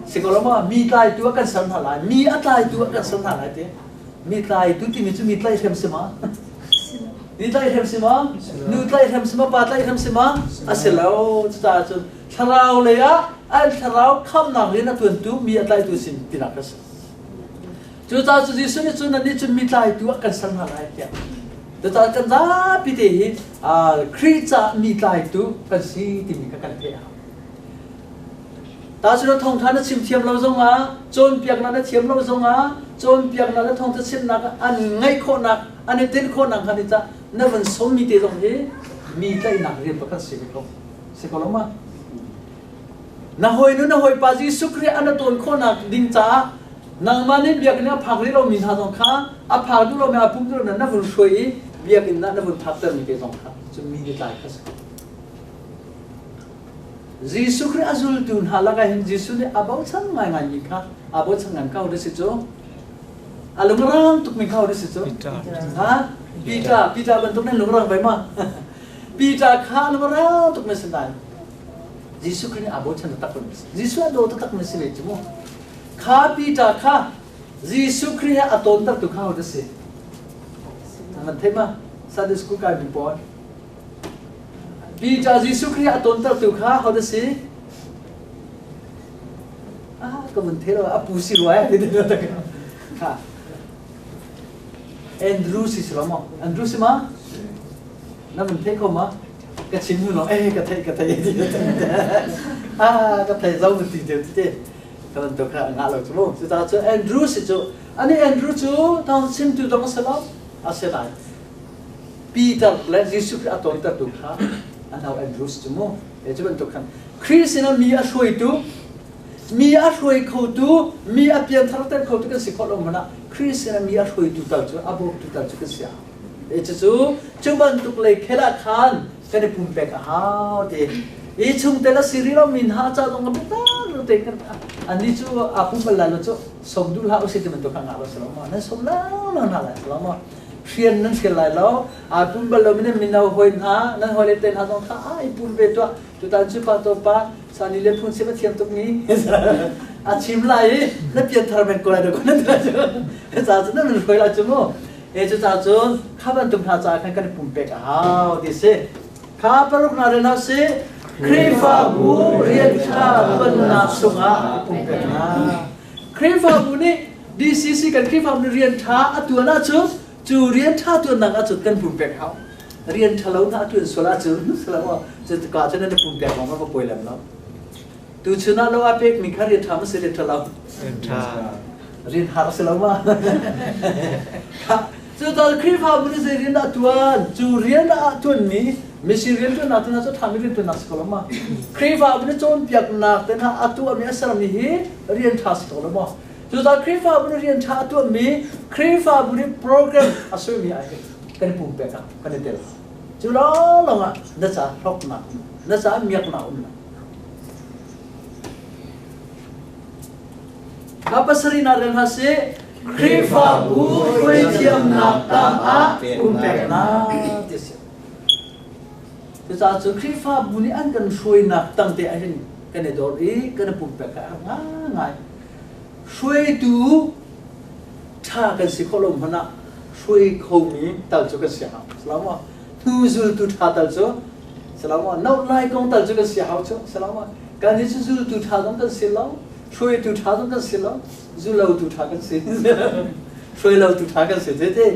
si ko lo ma mi tlaitu ah kan ser hna lai mi a tlaitu ah kan ser hna lai ti mi tlaitu timi cu mi tlaihhrem si ma mi tlaihhrem si ma nu tlaihhrem si ma pa tlaihhrem si ma a si lo cucaah cun thlarau lei ah an thlarau khamnak rian a tuantu mi a tlaitu sin tinak a si Cucaah cu Jesuh nih cun nannih cu mi tlaitu ah kan ser hna lai tiah. Cucaah kan zapi te hi Khrih caah mi tlaitu kan si timi kha kan theih a hau. Tahchunhnak thawngṭha na chim thiam lo zongah, cawnpiaknak na thiam lo zongah, cawnpiaknak le thawngṭha chimnak an ngaih khawhnak, an i tinh khawhnak hnga ding caah na van sawmmi te zong hi mi tlaihnak rian pakhat si ve ko. Si ko lo ma? Na hawinu na hawipa Jesuh Khrih an a tawn khawhnak ding caah nangmah nih biakinn a phak rih lomi hna zong kha a phak duh lomi a pum duh lomi na vun hruai i biakinn ah na vun phaktermi te zong kha cu mi nih tlai kha si. Jesuh Khrih a zultu hna lakah hin Jesuh nih a bochan ngaingaimi kha a bochan ngan ko si cu a lungrang tukmi kha si cu ha Peter Peter bantuk nan lungrang bai ma Peter kha lungrang tukmi si nain Jesuh Khrih nih aa bochan taktak mi si. Jesuh a daw taktak mi si ve cu mu. Kha Peter kha Jesuh Khrih he a tawntertu kha ho si? Man thei ma? Sunday school kai mi pawl. Peter Jesuh Khrih a tawntertu kha ho si? Ah, ka mun thei lo a pu si rua eh ti ti Ha. Andrew si si lo mo? Andrew si ma? Na mun thei ko ma? Ka chim hnu lawng eh ka theih ka theih ti ah ka thei zo ti te ti ka bantuk kha ngah lo cu mu cucaah cu Andrew si cu ani Andrew cu thawng chimtu zong a si lo a si lai Peter le Jesuh Khrih a tawntertu kha an hau Andrew si cu mu e cu bantuk khan Khrih sinah mi a hruaitu mi a hruai khotu mi a pianthar ter khotu kan si khawh lo hmanh ah Khrih sinah mi a hruaitu tal cu a bawmtu tal cu kan si a Cucu cu bantuk lei khel ah khan kan i pumpek a hau ti. I chungtel a si rih lomi hna ca zong a biatak tein kan annih cu aa pum bal lai lo cu som duh hlah usih ti bantuk kha ngah lo si lo maw? Nan som lengmang hna lai si lo maw? Hrian nan hrial lai lo. Aa pum bal lomi nan mino hawi hna, nan hawile te hna zong kha a i pum ve tuah. Tutan cu pa to pa sani le phun sim a thiam tuk mi a chim lai i na pianthar men ko lai dah ko nan ti lai cu. Ca cu nan hruai lai cu mu. E cucaah cun kha bantuk hna caah khan kan i pumpek a hau ti si. Kha paruk na rel hna sih. Khrihfabu rian ṭha ṭuannak chungah i pumpek hna. Khrihfabu nih DCC kan Khrihfabu nih rian ṭha a ṭuan ahcun cu rian ṭha ṭuannak ahcun kan pumpek hau. Rian ṭha lo hna a ṭuan sual ahcun cuka cun nan i pumpek lawng ah va pawi lem lo. Tuchun ah lo a pekmi kha rian ṭha maw si rian ṭha lo? Rian ṭha. Rian har si lo ma? Cu tal Khrihfabu nih zei rian dah tuan? Cu rian ah tuanmi misi rian tuannak te hna cu ṭhami rian tuannak si ko lo ma? Khrihfabu nih cawnpiaknak te hna a tuahmi a sermi hi rian ṭha si ko lo maw? Cucaah Khrihfabu nih rian ṭha a tuahmi Khrihfabu nih program a suimi ah hin kan i pumpek ah kan i tel. Cu lawnglawng ah na ca hlawknak na ca miaknak um lai. Ka pasarihnak rel hna sih. Khrihfabu hruaithiamnak tangah pumpeknak ti a si. Cucaah cu Khrihfabu nih an kan hruainak tangte ah hin kan i dor i kan i pumpek a herh ngaingai. Hruaitu ṭha kan si khawh lo hmanh ah hruai khomi tal cu kan si hau. Salamu hnu zultu ṭha tal cu salamu no lai kong tal cu kan si hau cu salamu kan hi cu zultu ṭha zong kan si lo hruaitu ṭha zong kan si lo zulotu ṭha kan si hruailotu ṭha kan si te te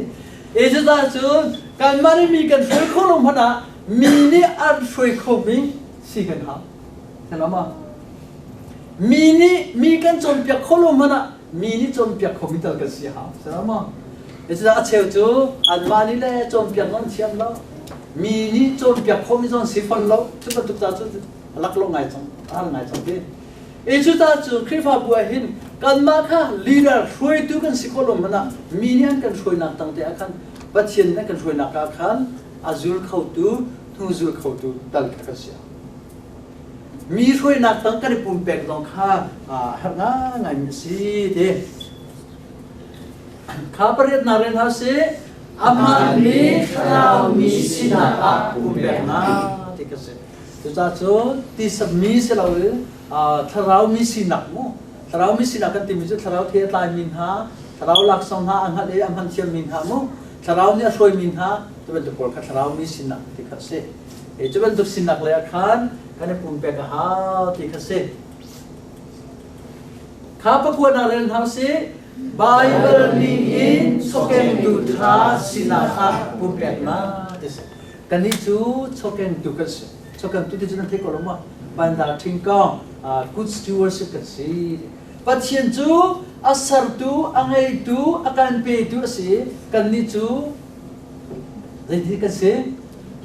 e cucaah cun kanmah nih mi kan hruai kho lo hmanh ah mi nih an hruai khomi si kan hau ma mi nih mi kan cawnpiak kho lo hmanh ah mi nih cawnpiak khomi tal kan si hau ma cucaah a cheu cu anmah nih le cawnpiak zong thiam lo mi nih cawnpiak khomi zong si fon lo cu bantuk ca cu laklawh ngai cang har ngai cang ti E cucaah cu Khrihfabu ah hin kanmah kha leader hruaitu kan si khawh lo hmanh ah mi nih an kan hruainak tangte ah khan Pathian nih an kan hruainak ah khan a zul khotu hnu zul khotu tal kha kan si. Mi hruainak tang kan i pumpek zong kha herh ngaingai mi a si ti. Kha pariatnak rel hna sih amah nih thlarau mi sinak ah pumpeknak ti ka si. Cucaah cun tisami si loin thlarau mi sinak mu thlarau mi sinak kan timi cu thlarau the a tlaimi hna thlarau laksawng hna a hngalh i a hman thiammi hna mu thlarau nih a hruaimi hna cu bantuk pawl kha thlarau mi sinak ti kha a si. Cu bantuk sinak lei ah khan kan i pumpek a hau ti kha si. Kha pakuanak rel hna usih. Baibal ning in chawkengtu ṭha sinak ah pumpeknak ti si. Kannih cu chawkengtu kan si. Chawkengtu ti cu nan theih ko lo maw? Bandar Ṭhingkawng, good stewardship kan si. Pathian cu a sertu, a ngeitu, a kan petu a si. Kannih cu zeiti kan si?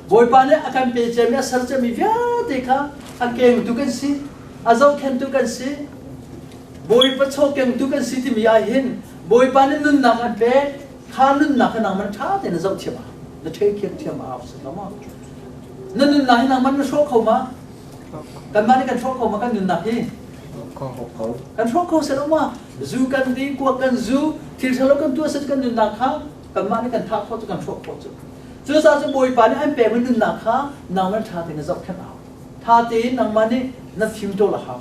Bawipa nih a kan pe ciami, a ser ciami vialte kha a kengtu kan si, a zohkhentu kan si. Bawipa chawkengtu kan si timi ah hin Bawipa nih nunnak an pek, kha nunnak kha nangman ṭha tein na zoh thiam a na take care thiam a hau si lo maw na nunnak hi nangman na hrawh kho ma kanmah nih kan hrawh kho ma kan nunnak hi kan hrawh kho si lo ma zu kan di kuak kan zu thil ṭhalo kan tuah si kan nunnak kha kanmah nih kan thah khawh cu kan hrawh khawh cu cucaah cu bawipa nih an pekmi nunnak kha nangman ṭha tein na zohkhenh a hau ṭha tein nangmah nih na fim ṭawl a hau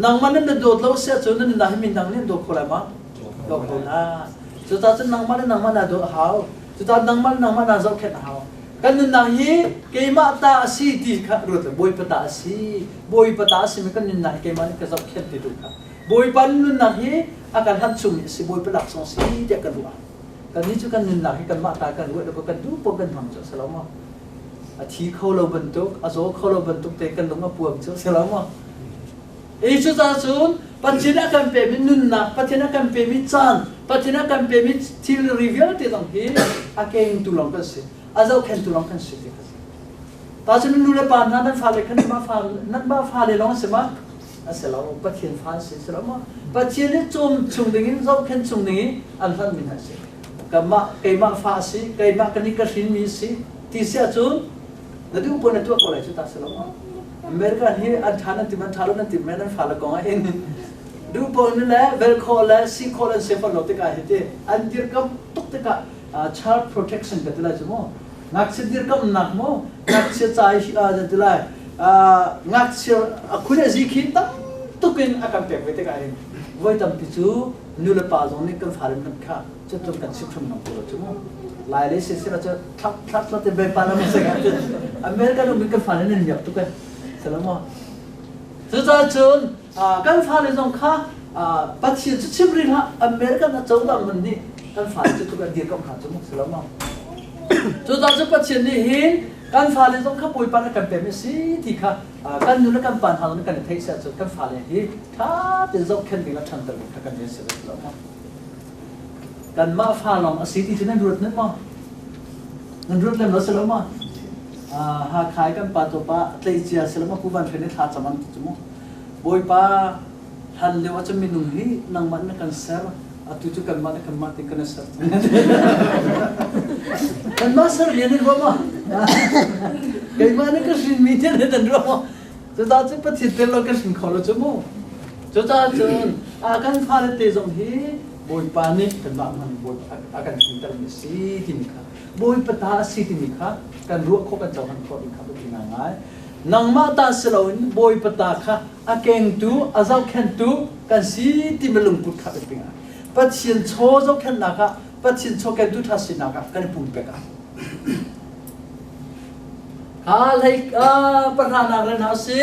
nangmah nih na dawt lo si ahcun na nunnak hi mindang nih an dawt kho lai ma dawt kho la cucaah cun nangmah le nangmah naa dawt a hau cucaah nangmah le nangmah naa zohkhenh a hau kan nunnak hi keimah ta a si ti kha ruat lo bawipa ta a si bawipa ta a simi kan nunnak hi keimah nih ka zohkhenh ti tu kha bawipa nunnak hi a kan hlan chungmi a si bawipa laksawng si tiah kan ruah kannih cu kan nunnak hi kanmah ta kan ruah lo kan duh paoh kan hmang cu a si lo maw a thi kho lo bantuk a zaw kho lo bantuk te kan lung a puam cu a si lo maw E cucaah cun Pathian a kan pemi nunnak, Pathian a kan pemi caan, Pathian a kan pemi thilri vialte zong hi a kengtu lawng kan si, a zohkhentu lawng kan si ti kha si. Tahcun nu le pa hna nan fale kha nan mah fale lawng a si ma? A si lo, Pathian fa an si, si lo ma? Pathian nih cawm chung dingin, zohkhenh chung dingin an hlanmi hna a si. Kanmah, keimah fa a si, keimah kan i ka hrinmi a si, ti si ahcun na duh paoh na tuah ko lai cu ta si lo ma? American hi an ṭha nan tim an ṭha lo nan tim men an fale kong ah hin duh paoh in le vel khawh le si khawh le an si fawn lo tikah hi ti an dirkamh tuk tikah child protection ka ti lai cu mu ngakchia dirkamhnak mu ngakchia ca hi ti lai ngakchia a khun a zi khi tam tuk in a kan pek ve tikah hin voi tampi cu nu le pa zong nih kan fale hmanh kha cutluk kan chim hram ko lo cu mu lai le si sila cu thlak thlak thlak te pa na se ka American um kan fale nan miak tuk e salamo cucaah cun kan fale zong kha Pathian cu chim rih hlah American a cozah man nih kan fale cu tuk an dir kam kha cu mu salamo cucaah cu Pathian nih hin Kan fale zong kha Bawipa nih kan pekmi a si ti kha kan nu le kan pa hna zong nih kan i theih siah cun kan fale hi ṭha tein zohkhenh ding le ṭhanter ding kha kan rian si ve lo maw? Kanmah fa lawng a si ti cu nan ruat nan maw? Nan ruat lem lo si lo maw? Hakha i kan pa tawpa tleicia si lo maw Pu Van Hre nih thla cam an ti cu mu. Bawipa hlan lio ahcun minung hi nangmah na kan ser atu cu kanmah le kanmah te kan i ser kanmah ser rian in ruah ma keimah nih ka hrinmi te nih nan ruah ma cucaah cun Pathian tel lo ka hrin kho lo cu mu cucaah cun a kan fale te zong hi Bawipa nih kanmah hman Bawipa a kan hrintermi a si timi kha Bawipa ta a si timi kha kan ruah khawh kan cohlan khawh ding kha biapi ngaingai nangmah ta si loin Bawipa ta kha a kengtu a zohkhenhtu kan si timi lungput kha biapi ngai Pathian chaw zohkhenhnak ah Pathian chaw kengtu ṭha sinak ah kan i pumpek ah kha hlei pahranak le hna si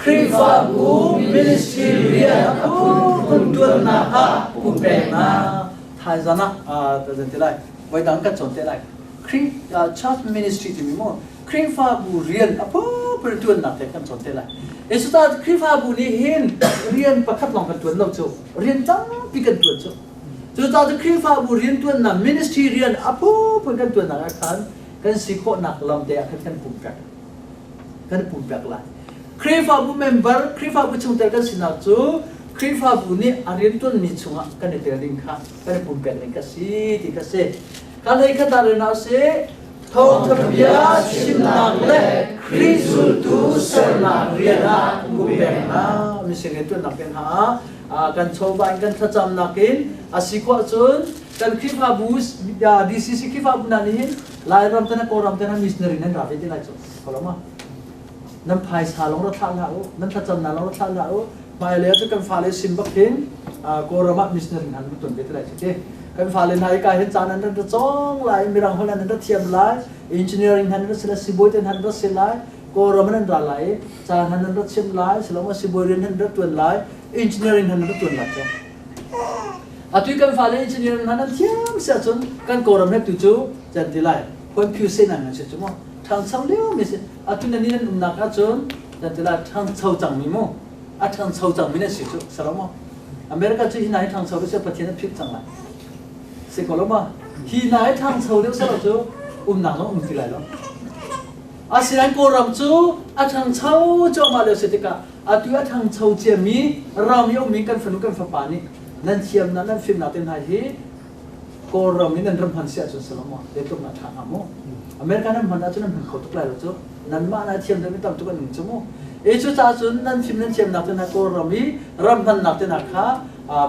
Khrihfabu ministry rian a phunphun ṭuannak ah pumpeknak thaizan ah zan ti lai voi dang kan cawn te lai Khrih church ministry timi mu Khrihfabu rian a phunphun ṭuannak te kan cawn te lai. Cucaah Khrihfabu nih hin rian pakhat lawng kan ṭuan lo cu rian tampi kan ṭuan cu. Cucaah cu Khrihfabu rian ṭuannak ministry rian a phunphun kan ṭuannak ah khan kan si khawhnak lam te ah khan kan pumpek kan pumpek lai. Khrihfabu member Khrihfabu chungtel kan sinak cu Khrihfabu nih a rian ṭuanmi chungah kan i tel ding kha kan i pumpek ding ka si ti kha si. Kan hei khat ah rel hna usih. Thawngṭha bia chimnak le Khrih zultu sernak rian ah pumpeknak mising rianṭuannak rian hna ah kan chawva in kan thlacamnak in a si khawh ahcun kan Khrihfabu DCC Khrihfabu hna nih hin Lairam te hna Kawlram te hna missionary nan ra ve te lai cu ko nan phaisa lawng ra thlah hlah u nan thlacamnak lawng ra thlah hlah u hmailei ah cu kan fale sin bak hin Kawlram ah missionary hna nan tuan ve te lai cu ti kan fale hna hika hin caan an ra cawng lai mirang holh an ra thiam lai engineering han ra si lai sibawi te han ra si lai Kawlram an ra lai caan han ra chim lai siloma sibawi rian han ra tuan lai engineering han ra tuan lai cu atu kan fale engineering han an thiam si ahcun kan Kawlram he tu cu can ti lai khuan phyu se nan si cu mu ṭhangcho lio mi si atu nan nan umnak ahcun can ti lai ṭhangcho cangmi mu a ṭhangcho cangmi nan si cu salo America cu hi hna hi ṭhangcho deuh seh Pathian a philh cang lai si ko lo ma hi hna hi ṭhangcho deuh seh lo cu umnak zong um ti lai lo asinain Kawlram cu a ṭhangcho cuahmah lio si tikah atu a ṭhangcho ciami ram i a ummi kan fanu kan fapa nih nan thiamnak nan fimnak te hna hi Kawlram in nan ram hman si ahcun si lo maw zeitluk na ṭha hnga mu America nan hman ahcun nan hman kho tuk lai lo cu nanmah na thiam deuh mi tam tuk an um cu mu e cu caah cun nan fim nan thiamnak te hna Kawlram i ram hmannak te hna kha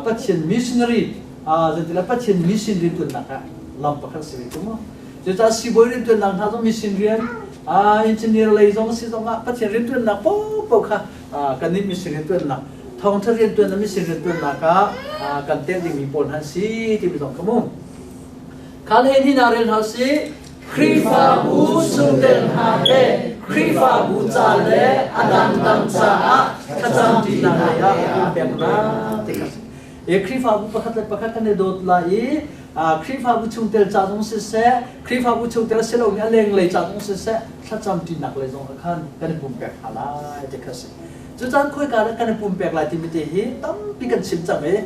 Pathian missionary zeitila Pathian mission riantuannak ah lam pakhat si ve cu mu cucaah sibawi riantuannak hna zong mission rian engineer lei zong si zong ah Pathian riantuannak paohpaoh kha kannih mission riantuannak thawngṭha rianṭuan mission rianṭuannak ah kan tel dingmi pawl hna an si timi zong kha mu. Khal he ni na rel hna usih. Khrihfabu chungtel hna he Khrihfabu ca le a dangdang caah thlacamṭinak lei ah pumpeknak ti kha e Khrihfabu pakhat le pakhat kan i dawt lai i Khrihfabu chungtel ca zong siseh Khrihfabu chungtel si lomi a lenglei ca zong siseh thlacamṭinak lei zong ah khan kan i pumpek hna lai ti kha si. Cucaan khoika dah kan i pumpek lai timi te hi tampi kan chim cang i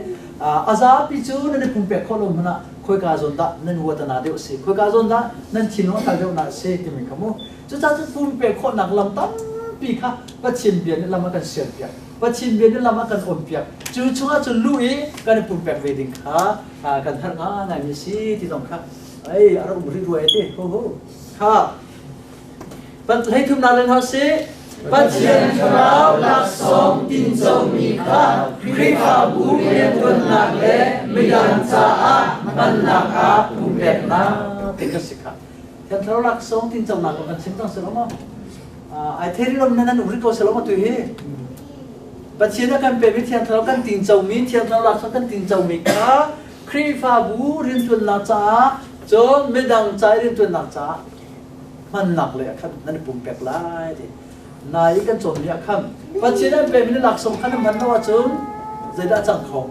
a zapi cu nan i pumpek khawh lo hmanh ah khoika zawn dah nan huatana deuh si khoika zawn dah nan thinlung a kal deuh na si timi kha mu cucaah cun pumpek khawhnak lam tampi kha Pathian bia nih lam a kan sialpiak Pathian bia nih lam a kan onpiak cu chungah cun luh i kan i pumpek ve ding kha kan herh ngaingai mi si ti zong kha ei a rak um rih rua ti ho ho kha Hlei thumnak le hna sih. Pathian Thlarau laksawng tincomi kha Khrihfabu rianṭuannak le midang caah hmannak ah pumpeknak. Ti ka si kha. Thiang Thlarau laksawng tinconak kong kan chim cang si lo maw? Ai thei rih lo nan nan um rih ko si lo maw tu hi? Pathian a kan pekmi Thiang Thlarau kan tincomi Thiang Thlarau laksawng kan tincomi kha Khrihfabu rianṭuannak caah cun midang ca i rianṭuannak caah hmannak lei ah khan nan i pumpek lai ti nai i kan cawnmi ah khan Pathian an pekmi na laksawng kha na hman lo ahcun zeidah a cang kho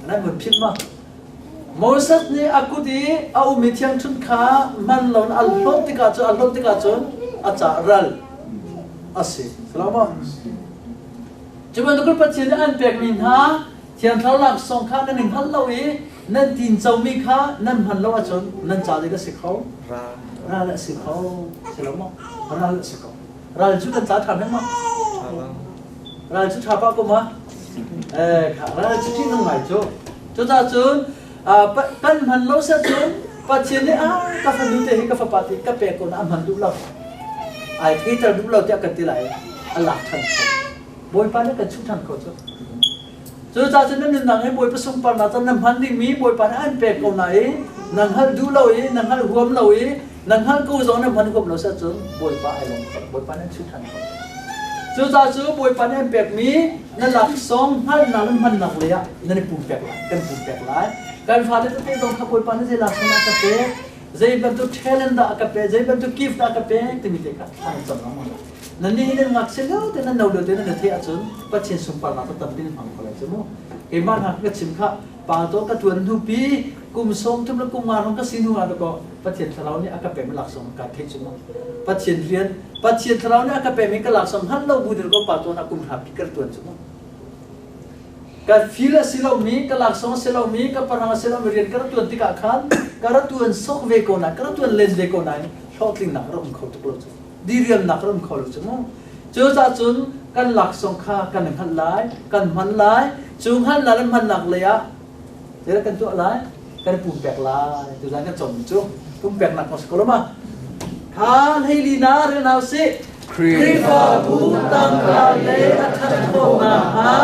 nan vun philh ma? Moses nih a kut i a ummi thiangṭhunh kha hman loin a hlawt tikah cun a hlawt tikah cun a caah ral a si. Salama. Cu bantuk Pathian nih an pekmi hna Thiang Thlarau laksawng kha nan i hngalh lo i nan tincomi kha nan hman lo ahcun nan ca ding a si kho. Ral a si kho. Si lo maw? Ral a si ko. Ral cu kan ca ṭha hmanh maw? Ral cu ṭha pah ko ma? Eh, kha ral cu ṭih nung ngai cu. Cucaah cun kan hman lo seh cun Pathian nih ah ka fanu te hi ka fapa te ka pek ko na a hman duh lo. Ai theiter duh lo tiah kan ti lai. A lak ṭhan kho. Bawipa nih kan chuh ṭhan kho cu. Cucaah cun na nunnak hi Bawipa sunparnak cun na hman dingmi Bawipa nih an pek ko nain na hngalh duh lo i na hngalh huam lo i na hngalh ko zong na hman huam lo seh cun Bawipa ai lawm ko. Bawipa nih an chuh ṭhan ko. Cucaah cu Bawipa nih an pekmi na laksawng hngalhnak le hmannak lei ah nan i pumpek lai, kan pumpek lai. Kan fale tete zong kha Bawipa nih zei laksawng dah a ka pek, zei bantuk talent dah a ka pek, zei bantuk gift dah a ka pek timi te kha thla nan cam lengmang lai. Nan nih nan ngakchia lio te nan no lio te nan theih ahcun Pathian sunparnak cu tampi nan hmang kho lai cu mu. Keimah hna ka chim kha pa to ka tuan hnu pi kum 30 le kum nga hrawng ka si hnu ah dakaw Pathian thlarau nih a ka pekmi laksawng ka theih cu mu. Pathian rian Pathian thlarau nih a ka pekmi ka laksawng hngal lo bu dakaw pa tuan ah kum hra pi ka tuan cu mu. Ka fil a si lomi, ka laksawng a si lomi, ka parang a si lomi rian ka rak tuan tikah khan ka rak tuan sok ve ko nain, ka rak tuan len ve ko nain hlawhtlingnak a rak um kho tuk lo cu. Diriamnak ram kho lo cu mu. Cucaah cun kan laksawng kha kan hngalh lai, kan hman lai. Cu hngalhnak le hmannak lei ah zeidah kan tuah lai? Kan pumpek lai. Tuzaan kan cawmmi cu pumpeknak kong si ko lo ma? Kha hleili na rel hna usih. Khrihfabu tangka le a ṭhat khawhnak hnga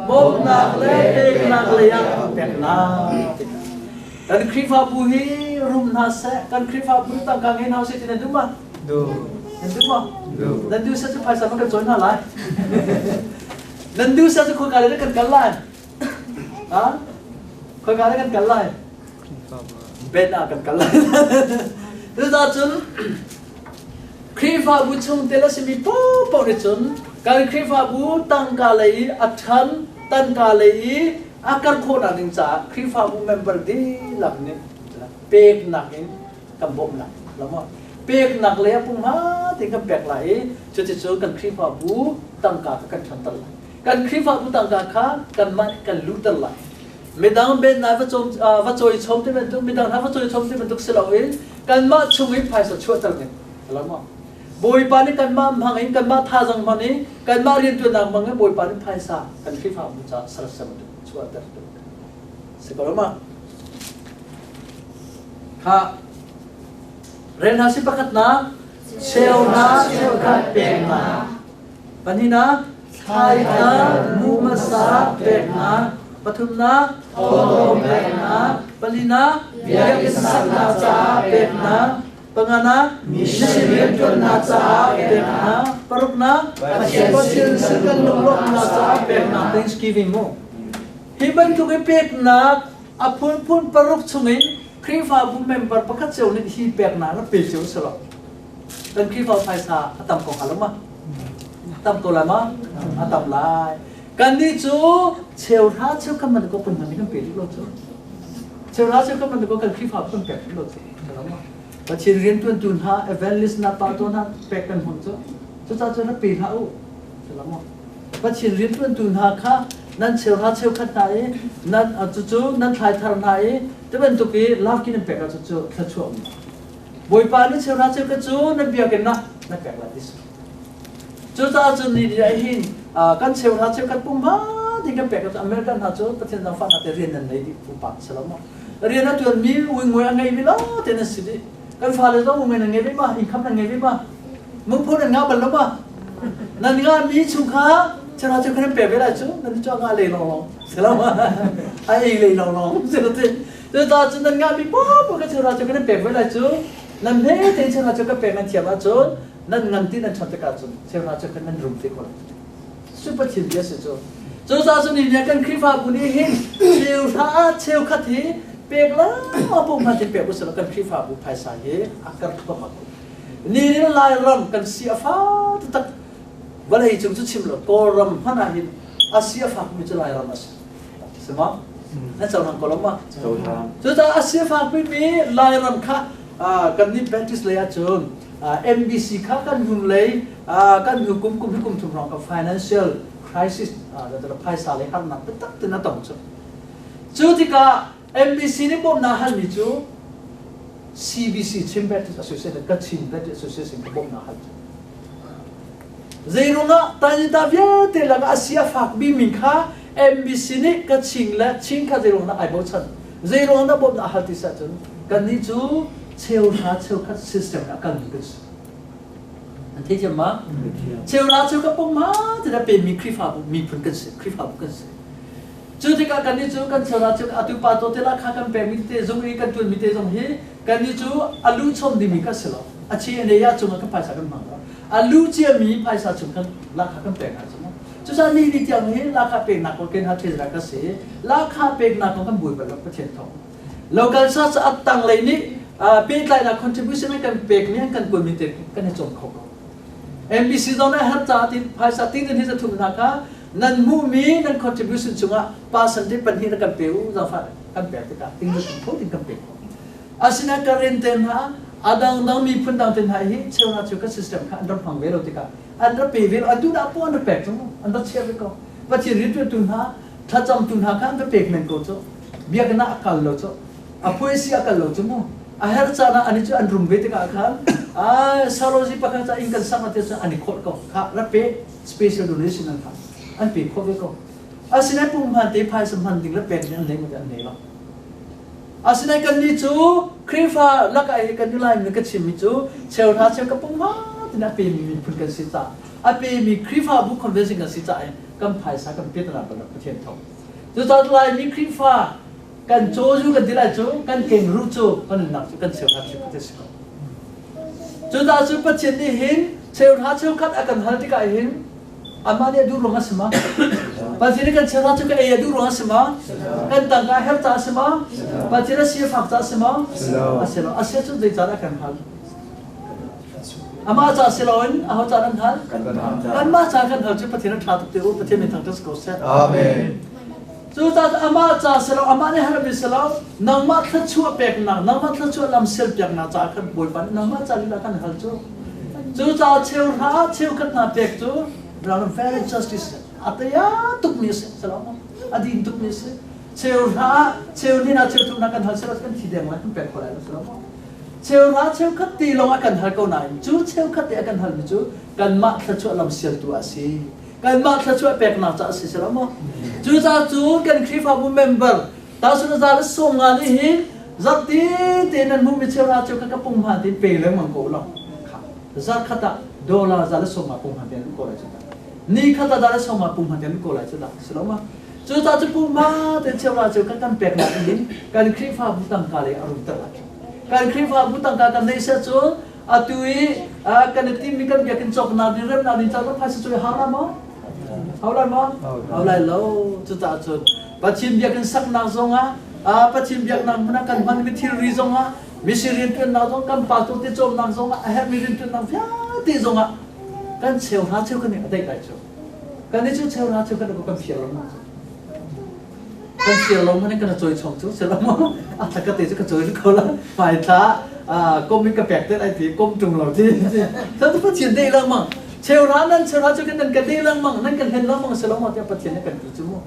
bawmhnak le peknak lei ah pumpeknak. Kan Khrihfabu hi rum hna seh, kan Khrihfabu tangka ngei hna usih ti nan duh ma? Duh. Nan duh maw? Duh. Nan duh seh cu phaisa ma kan cawi hna lai. Nan duh seh cu khoika le kan kal lai. Ha? Khoika le kan kal lai. Ben ah kan kal lai. Cucaah cun Khrihfabu chung tel a simi paohpaoh nih cun kan Khrihfabu tangka lei i a ṭhan, tangka lei i a kar khawhnak ding caah Khrihfabu member dihlak nih peknak in kan bawmh lai lo maw peknak lei ah pumha tein kan pek lai i cuticun kan Khrihfabu tangka kha kan ṭhanter lai kan Khrihfabu tangka kha kanmah nih kan luhter lai midang ben na va cawm va cawi chom ti bantuk midang hna va cawi chom ti bantuk si loin kanmah chung in phaisa chuahter ding lo maw Bawipa nih kanmah hmang in kanmah thazang hmang in kanmah rianṭuannak hmang in Bawipa nih phaisa kan Khrihfabu caah sersiam chuahter si ko lo ma Khah. Rel hna si pakhatnak cheuhra cheukhat peknak. Pahnihnak thlaithar mu hmasa peknak. Pathumnak thawhlawm peknak. Palinak biakinn saknak caah peknak. Panganak mission rianṭuannak caah peknak. Paruknak Pathian sin kan lunglawmhnak caah peknak. Thanksgiving mu. Hi bantuk i peknak A phunphun paruk chungin Khrihfabu member pakhat cio nih hi peknak rak pe cio si lo. Kan Khrihfa phaisa a tam ko hnga lo ma? A tam ko lai ma? A tam lai. Kannih cu cheuhra cheukhat man ko kan man kan pe duh lo cu. Cheuhra cheukhat man ko kan Khrihfa kan pek duh lo cu. Pathian riantuantu hna evangelist hna pastor hna pek kan hmang cu. Cucaah cun rak pe hlah u. Pathian rianṭuantu hna kha nan cheuhra cheukhat hna i nan cucu nan thlaithar hna i ti bantuk i lak in nan pek ahcun cu thluachuah um Bawipa nih cheuhra cheukhat cu nan biakinn ah na pek lai ti si. Cucaah cun ni ni ah hin kan cheuhra cheukhat pumha ding kan pek ahcun American hna cu Pathian zaangfahnak te rian nan nei dih pumpak si lo maw? Rian a ṭuanmi uingui a ngeimi lo te nan si dih. Kan fale zong uingui nan ngei ve ma? Income nan ngei ve ma? Mungphu nan ngah bal lo ma? Nan ngah mi chung kha chara cu kan pe ve lai cu nan cu ngah lei long long selo ma a ei lei long long selo te cu ta cu nan ngah mi po ka chara cu kan pek ve lai cu nan he te chara cu ka pek nan thiam ahcun nan ngan ti nan ṭhat tikah cun chara cu kan nan rum te ko lai super thil bia si cu cu ca cu ni kan Khrihfabu nih hin cheu hra cheu khat hi pek la ma pum hna tin pek usila kan Khrihfabu phaisa hi a kar thluahmah ko Ni Lairam kan si a fa taktak vawlei cung cu chim lo Kawlram hmanh ah hin a si a fakmi cu Lairam a si. Si ma? Na cohlang ko lo ma? Cucaah a sifak bikmi Lairam kha kan nih Baptist lei ahcun MBC kha kan hnung lei kan hnu kum kum hi kum thum hrawng ka financial crisis phaisa lei harnak taktak tin a tong cu. Cu tikah MBC nih bawmhnak halmi cu CBC Chin Baptist Association Kachin Baptist Association ka bawmhnak hal cu. Zeirungah tanyita vialte lakah a si a fak bimi kha MBC nih Kachin le Chin kha zeirung dah ai bochan zeirung dah bawmhnak a hal ti si ahcun kannih cu cheuhra cheukhat system ah kalmi kan si. An thei thiam ma? Cheuhra cheukhat pom ma ti dah pemi Khrihfabu miphun kan si, Khrihfabu kan si. Cu tikah kannih cu kan cheuhra cheukhat atu pa to te la kha kan pekmi te zung i kan tuanmi te zong hi kannih cu a lu chom dingmi kha si lo. A chi a ya cungah kan phaisa kan hmang lo. A lu ciami phaisa chung khan lahkhah kan pek hna cu mu. Cucaah ni ni tiang hi lahkhah peknak kong ken ha ṭhel ka si. Lahkhah peknak kong kan buai bal lo Pathian thawng. Local church a tanglei nih pehtlainak contribution an kan pekmi an kan kuanmi te kan i cawm kho ko. MBC zong nih har ca tin phaisa tin hi zathum hna kha nan hmuhmi nan contribution chungah percentage pahnih na kan pe u zaangfah kan pek tikah ting zathum kho ting kan pek kho. Asinain ka rin te hna a dangdang miphun dang te hna hi cheuhra cu kan system kha an rak hmang ve lo tikah an rak pe ve lo atu dah poh an rak pek cu an rak chiah ve ko. Pathian rianṭuantu hna thlacamtu hna kha an rak pek men ko cu biakinn ah a kal lo cu a phuaisi a kal lo cu mu a herh caan ah ani cu an rum ve tikah khan salozi pakhat ca inn kan sak te cu an i khawlh ko kha rak pe special donation an kha an pe khawh ve ko. Asinain pumhman te phaisa hman ding le pek ding an nei an nei lo. Asinain kannih cu Khrihfa lakah hi kan i Laimi ka chimmi cu cheuhra cheu ka pumha tin a pemi miphun kan si caah a pemi Khrihfabu convention kan si caah kan phaisa kan pet na balak Pathian thawng. Cucaah Laimi Khrihfa kan cawzu kan ti lai cu kan kengruh cu kan nunnak cu kan cheuhra cheukhat a si ko. Cucaah cu Pathian nih hin cheuhra cheukhat a kan hal tikah hin Amah nih a duh ruang a si ma? Pathian nih kan chiahnak cu ka ei a duh ruang a si ma? Kan tangka a herh caah a si ma? Pathian a si a fak caah a si ma? A si lo. A si ahcun zeicahdah kan hal? Amah ca si loin aho ca nan hal? Kanmah ca kan hal cu Pathian a ṭha tuk te u. Pathian min thangṭhat si ko seh. Amen. Cucaah amah ca si lo, amah nih harmi si lo, nangmah thluachuah peknak, nangmah thluachuah lam sialpiaknak caah khan Bawipa nih nangmah ca lila kan hal cu. Cucaah cheuhra cheukhat hna pek cu very justice a taya tukmi a si, a din tukmi a si. Cheuhra cheu hnih na cheu thum na kan hal sila kan thi deng lai kan pek kho lai lo sila maw. Cheuhra cheukhat ti lawng a kan hal ko nain cu cheukhat te a kan halmi cu kanmah thluachuah lam sialtu a si. Kanmah thluachuah peknak caah si sila maw. Cucaah cu kan Khrihfabu member tahchun za le sawm nga nih hin zarhti te nan hmuhmi cheuhra cheu kha ka pung hma ti pe lengmang ko law zarh khat ah dollar za le sawm nga pung hma te an ko lai cu ni khat ah za le sawm nga pung hma te an ko lai cu dah si lo ma cucaah cu pung hma te cheuhra cheu kha kan peknak in kan Khrihfabu tangka lei a rumter lai kan Khrihfabu tangka kan neih seh cun atu i kan i timmi kan biakinn cawknak ding remnak ding caah phaisa cu hau lai maw hau lai maw hau lai lo cucaah cun Pathian biakinn saknak zongah Pathian biaknak hmun ah kan hmanmi thilri zongah misi rianṭuannak zong kan pastor te cawmnak zongah a herhmi rianṭuannak vialte zongah kan cheuhra cheu kan i a daih lai cu kan i cu cheuhra cheu kan kan fial lo cu kan fial lo man kan cawi chom cu selo mo a thla ka te cu ka cawi ko la hmai thla kom in ka pek te lai ti kom tung lo ti ta tu Pathian dei lengmang cheuhra nan cheuhra cu kan nan ka dei lengmang nan kan hlen lengmang selo mo tiah Pathian nih kan ti cu mu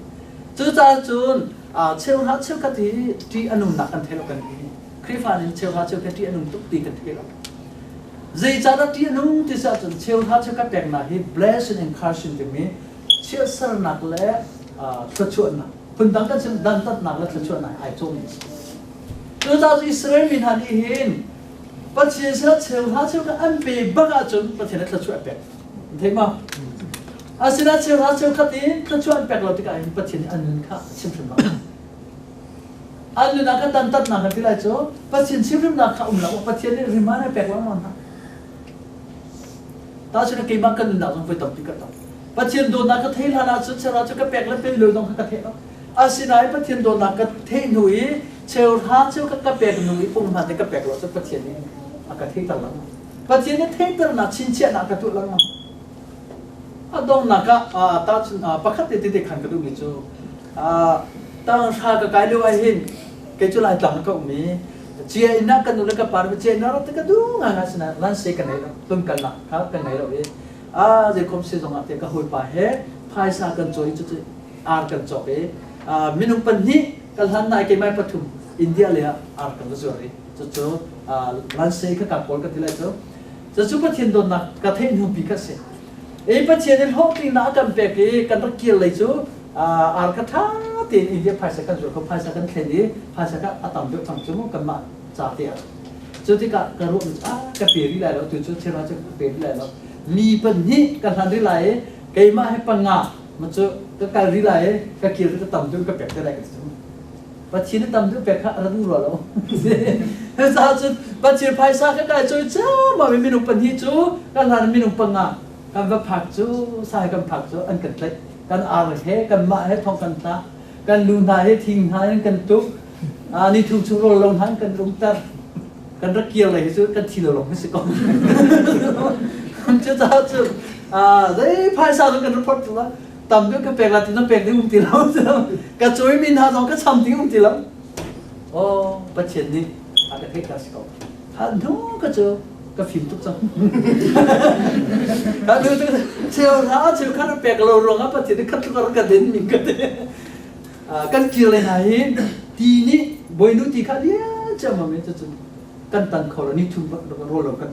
Cucaah cun cheuhra cheukhat hi ṭih a nunnak kan thei lo kan ti. Khrihfa nih cheuhra cheukhat ṭih a nung tuk ti kan thei lo. Zeicahdah ṭih a nung ti si ahcun cheuhra cheukhat peknak hi blessing and cursing timi chiatsernak le thluachuahnak phundang kan chim dantatnak le thluachuahnak ai cawhmi a si. Cucaah cu Israel mi hna nih hin Pathian sinah cheuhra cheukhat an pe bak ahcun Pathian nih thluachuah a pek. Thei ma? Asinain cheuhra cheukhat in thluachuah an pek lo tikah hin Pathian nih an nun kha a chimhrim lo. An nun ah khan dantatnak kan ti lai cu Pathian chimhrimnak kha um lo. Pathian nih riman a pek lengmang hna. Tahchun keimah kan nunnak zong voi tampi ka tong. Pathian dawtnak ka thei hlan ahcun cheuhra cu ka pek le pe lo zong kha ka theih lo. Asinain Pathian dawtnak ka theih hnu i cheuhra cheukhat ka pek hnu i pumhman te ka pek lo cu Pathian nih a ka theihter lengmang. Pathian nih theihternak chinchiahnak ka tuah lengmang. A donghnak ah tahchun pakhat te tete khan ka duhmi cu Tang hra ka kai lio ah hin kei cu Laitlang ka um i cia inn ah kan nu le ka pa nih cia inn ah rak ka duh ngai ngai sinain lan se ka nei lo tlun kalnak kha ka ngei lo i a zeikhom si zong ah te ka hawipa he phaisa kan cawi cu ar kan cawk i minung pahnih kan hlan nai keimai pathum India le ah ar kan va zuar i cucu lanse kha ka kawl ka ti lai cu. Cucu Pathian dawtnak ka theih hnu pi kha si. I Pathian in hlawhtlinnak a kan pek i kan rak kir lei cu ar kha ṭha tein India phaisa kan zuar kho, phaisa kan thlen i phaisa kha a tam deuh cang cu mu kanmah ca te ah. Cu tikah ka ruah mi cu ah ka pe rih lai lo tu cu thil cu ka pe rih lai lo. Mi pahnih ka hlan rih lai i keimah he panga ma cu ka kal rih lai i ka kir ka tam deuh ka pek te lai ka ti cu. Pathian nih tam deuh pek kha a ra duh rua lo. Cucaah cun Pathian phaisa kha kai cawi ciammam i minung pahnih cu kan hlan minung panga kan va phak cu sai kan phak cu an kan tlaih. Kan ar he kanmah he thong kan tla. Kan lu hna he thing hna in kan tuk. Ni thum chung rawl lo hna in kan umter. Kan rak kir lei hi cu kan thi lo lawng hi si ko. Cucaah cun zei phaisa cu kan report la. Tam deuh ka pek la ti na pek ding um ti lo. Ka cawi mi hna zong ka cham ding um ti lo. Oh, Pathian nih a ka theih ta si ko. Ha hnu ka cu ka fim tuk cang. Ka nu tu cheu hna cheu kha na pek lo ruangah Pathian nih khat tluk ka din ning ka ti. Kan kir le hna hi ti nih bawinu ti kha lian ciammam in cucun kan tan kho lo ni thum rawl lo kan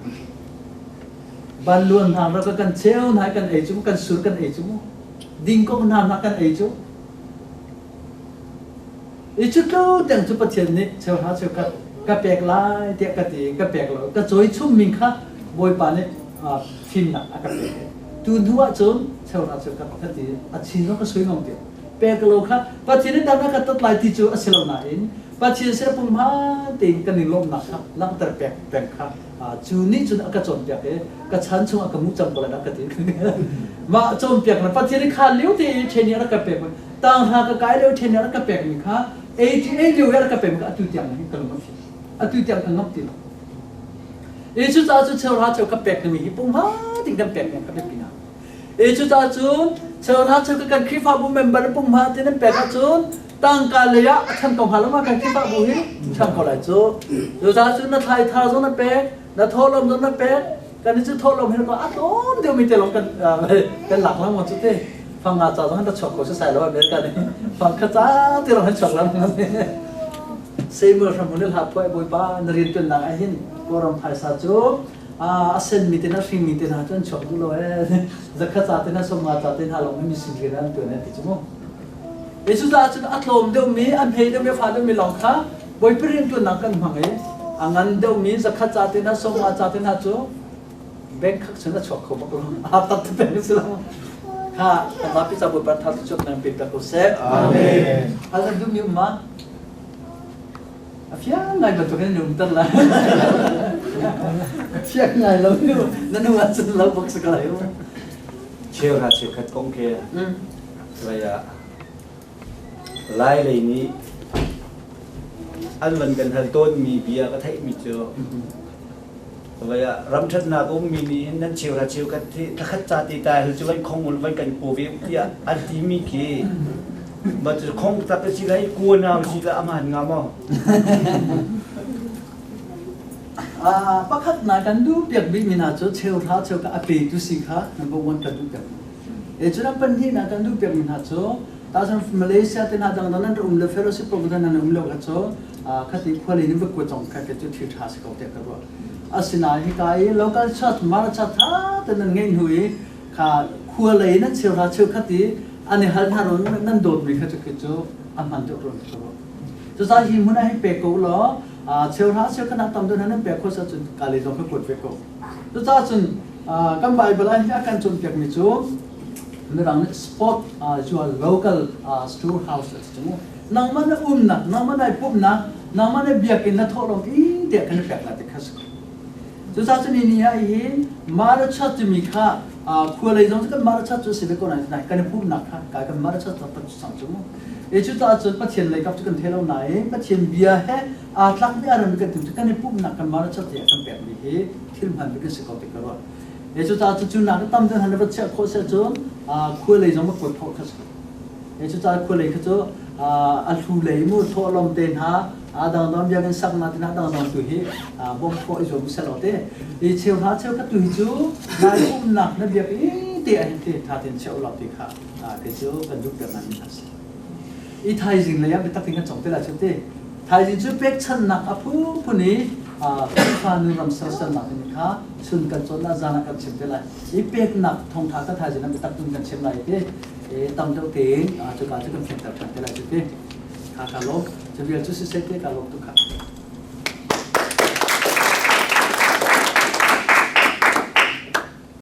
banluan hna rak kan cheu hna kan ei cu kan sur kan ei cu dingkong hna hna kan ei cu i cu tlo tiang cu Pathian nih cheu hra cheu khat ka pek lai tiah ka ti ka pek lo ka cawi chung mi kha Bawipa nih fimnak a ka pek. Tu hnu ah cun cheu hra cheu khat ka ti a chin zong ka sui ngam ti pek lo kha Pathian nih dan a ka tat lai ti cu a si lo nain Pathian sin pumhman tein kan i lawmhnak kha langhter pek peng kha cu nih cun a ka cawnpiak i ka chan chung a ka muh cang ko lai dah ka ti. Mah cawnpiak na Pathian nih kha lio te i ṭhen i a rak ka pek tang hna ka kai lio ṭhen i a rak ka pek mi kha ei ei lio i a rak ka pek mi kha atu tiang hin ka lung a fim, atu tiang ka ngamh ti lo. I cucaah cu cheuhra cheu ka pek mi hi pumha ting kan pek mi ka biapi na. I cucaah cun cheuhra cheu ka kan Khrihfabu member pumha tin an pek ahcun tangka lei ah a chan ko hnga lo ma kan Khrihfabu hi chan ko lai cu. Cucaah cun na thlai thar zong na pek, na thawhlawm zong na pek, kan i cu thawhlawm hi a tlawm deuh mi te lawng kan kan lak lang ma cu te. Fanga ca zong han chuak ko si sai lo America nih fangkha ca te lawng han chuak lang. Samuel hramhmun in hla phuah Bawipa na riantuannak ah hin Kawlram phaisa cu a senmi te hna hringmi te hna cu an chuak duh lo ee zakhat ca te hna sawmnga ca te hna lawng hi misin rian an tuan ti cu mu. Cucaah cun a tlawm deuhmi a hme deuhmi a fa deuhmi lawng kha Bawipa riantuannak kan hmang i a ngan deuhmi zakhat ca te hna sawmnga ca te hna cu bank khak cun a chuak kho bak lo a tat peng si lo kha kan zapi ca Bawipa thar cu chuak nan pe ko seh. Amen. Al an duhmi um ma? A fiang ngai bantuk in um ter lai. Fiang ngai lo nu na nu ah cun lo bak si ko lai. Cheu hra cheukhat kong khi vaya Lai lei nih an van kan hal tawn mi bia ka theih mi cu vaya ram ṭhatnak um mi nih hin nan cheu hra cheukhat hi thakhat ca te ta hil cu van khong ul van kan ku ve tiah an ti mi khi ma cu khong tak si lai ku nau si la aman nga maw? Pakhat na kan duh piak bik mi hna cu cheu hra cheu ka a pe tu si kha number one kan duh piak. E cu na pahnih na kan duh piak mi hna cu tazan Malaysia te hna dang dang nan um le fellowship program nan um lo kha cu khati khuali nin va kuat zong kha ke cu thil tha si ko tiah ka ruah. Asinain hika i local church mara cha tha te nan ngeih hnu i kha khua lei nan cheu hra cheu khat i an i hal hna ron nan dawtmi kha cu khi cu a hman deuh ron ka ruah. Cucaah hi hmun ah hin pe ko law cheu hra cheu khat tam deuh nan pek khawh cun ka lei zong ka kuat ve ko. Cucaah cun kan Bible ah hin a kan cawnpiakmi cu Mirang nih spot your local storehouse a ti cu mu. Nangmah na umnak, nangmah nai pumhnak, nangmah na biakinn na thawhlawm i tiah kan i pek lai ti kha si ko. Cucaah cun ni ah hin Mara Church timi kha khua lei zong cu kan Mara Church cu a si ve ko nain kan i pumhnak kha kai kan Mara Church taktak cu cang cu mu. E cucaah cun Pathian lei kap cu kan thei lo nain Pathian bia he aa tlakmi a rami kan tim cu kan i pumhnak kan Mara Church tiah kan pekmi hi thil hman bik a si ko ti ka ruah. E cucaah cu cu nak tam deuh han va chiah khawh seh cun khua lei zong va kuat khawh kha si ko. E cucaah khua lei kha cu A hlu lei mu thawhlawm te hna a dangdang biakinn saknak te hna dangdang tu hi bawmh khawh i zuam selaw te. I cheu hna cheu khat tu hi cu nai umnak na biakinn te ah hin te tha tein chia ulaw ti kha kei cu kan duh piak ngai mi hna si. I thaizing lei ah biatak in kan cong te lai cu te. Thaizing cu pekchanhnak a phunphun i Khrihfa nu ram sersiamnak timi kha chun kan cawn ah zan ah kan chim te lai. I peknak thawngtha ka thaizing ah biatak tun kan chim lai te. Tam deuh tein cuka cu kan fianter ṭhan te lai cu te. Kha ka lawm. Cu vial cu siseh te ka lawm tuk kha.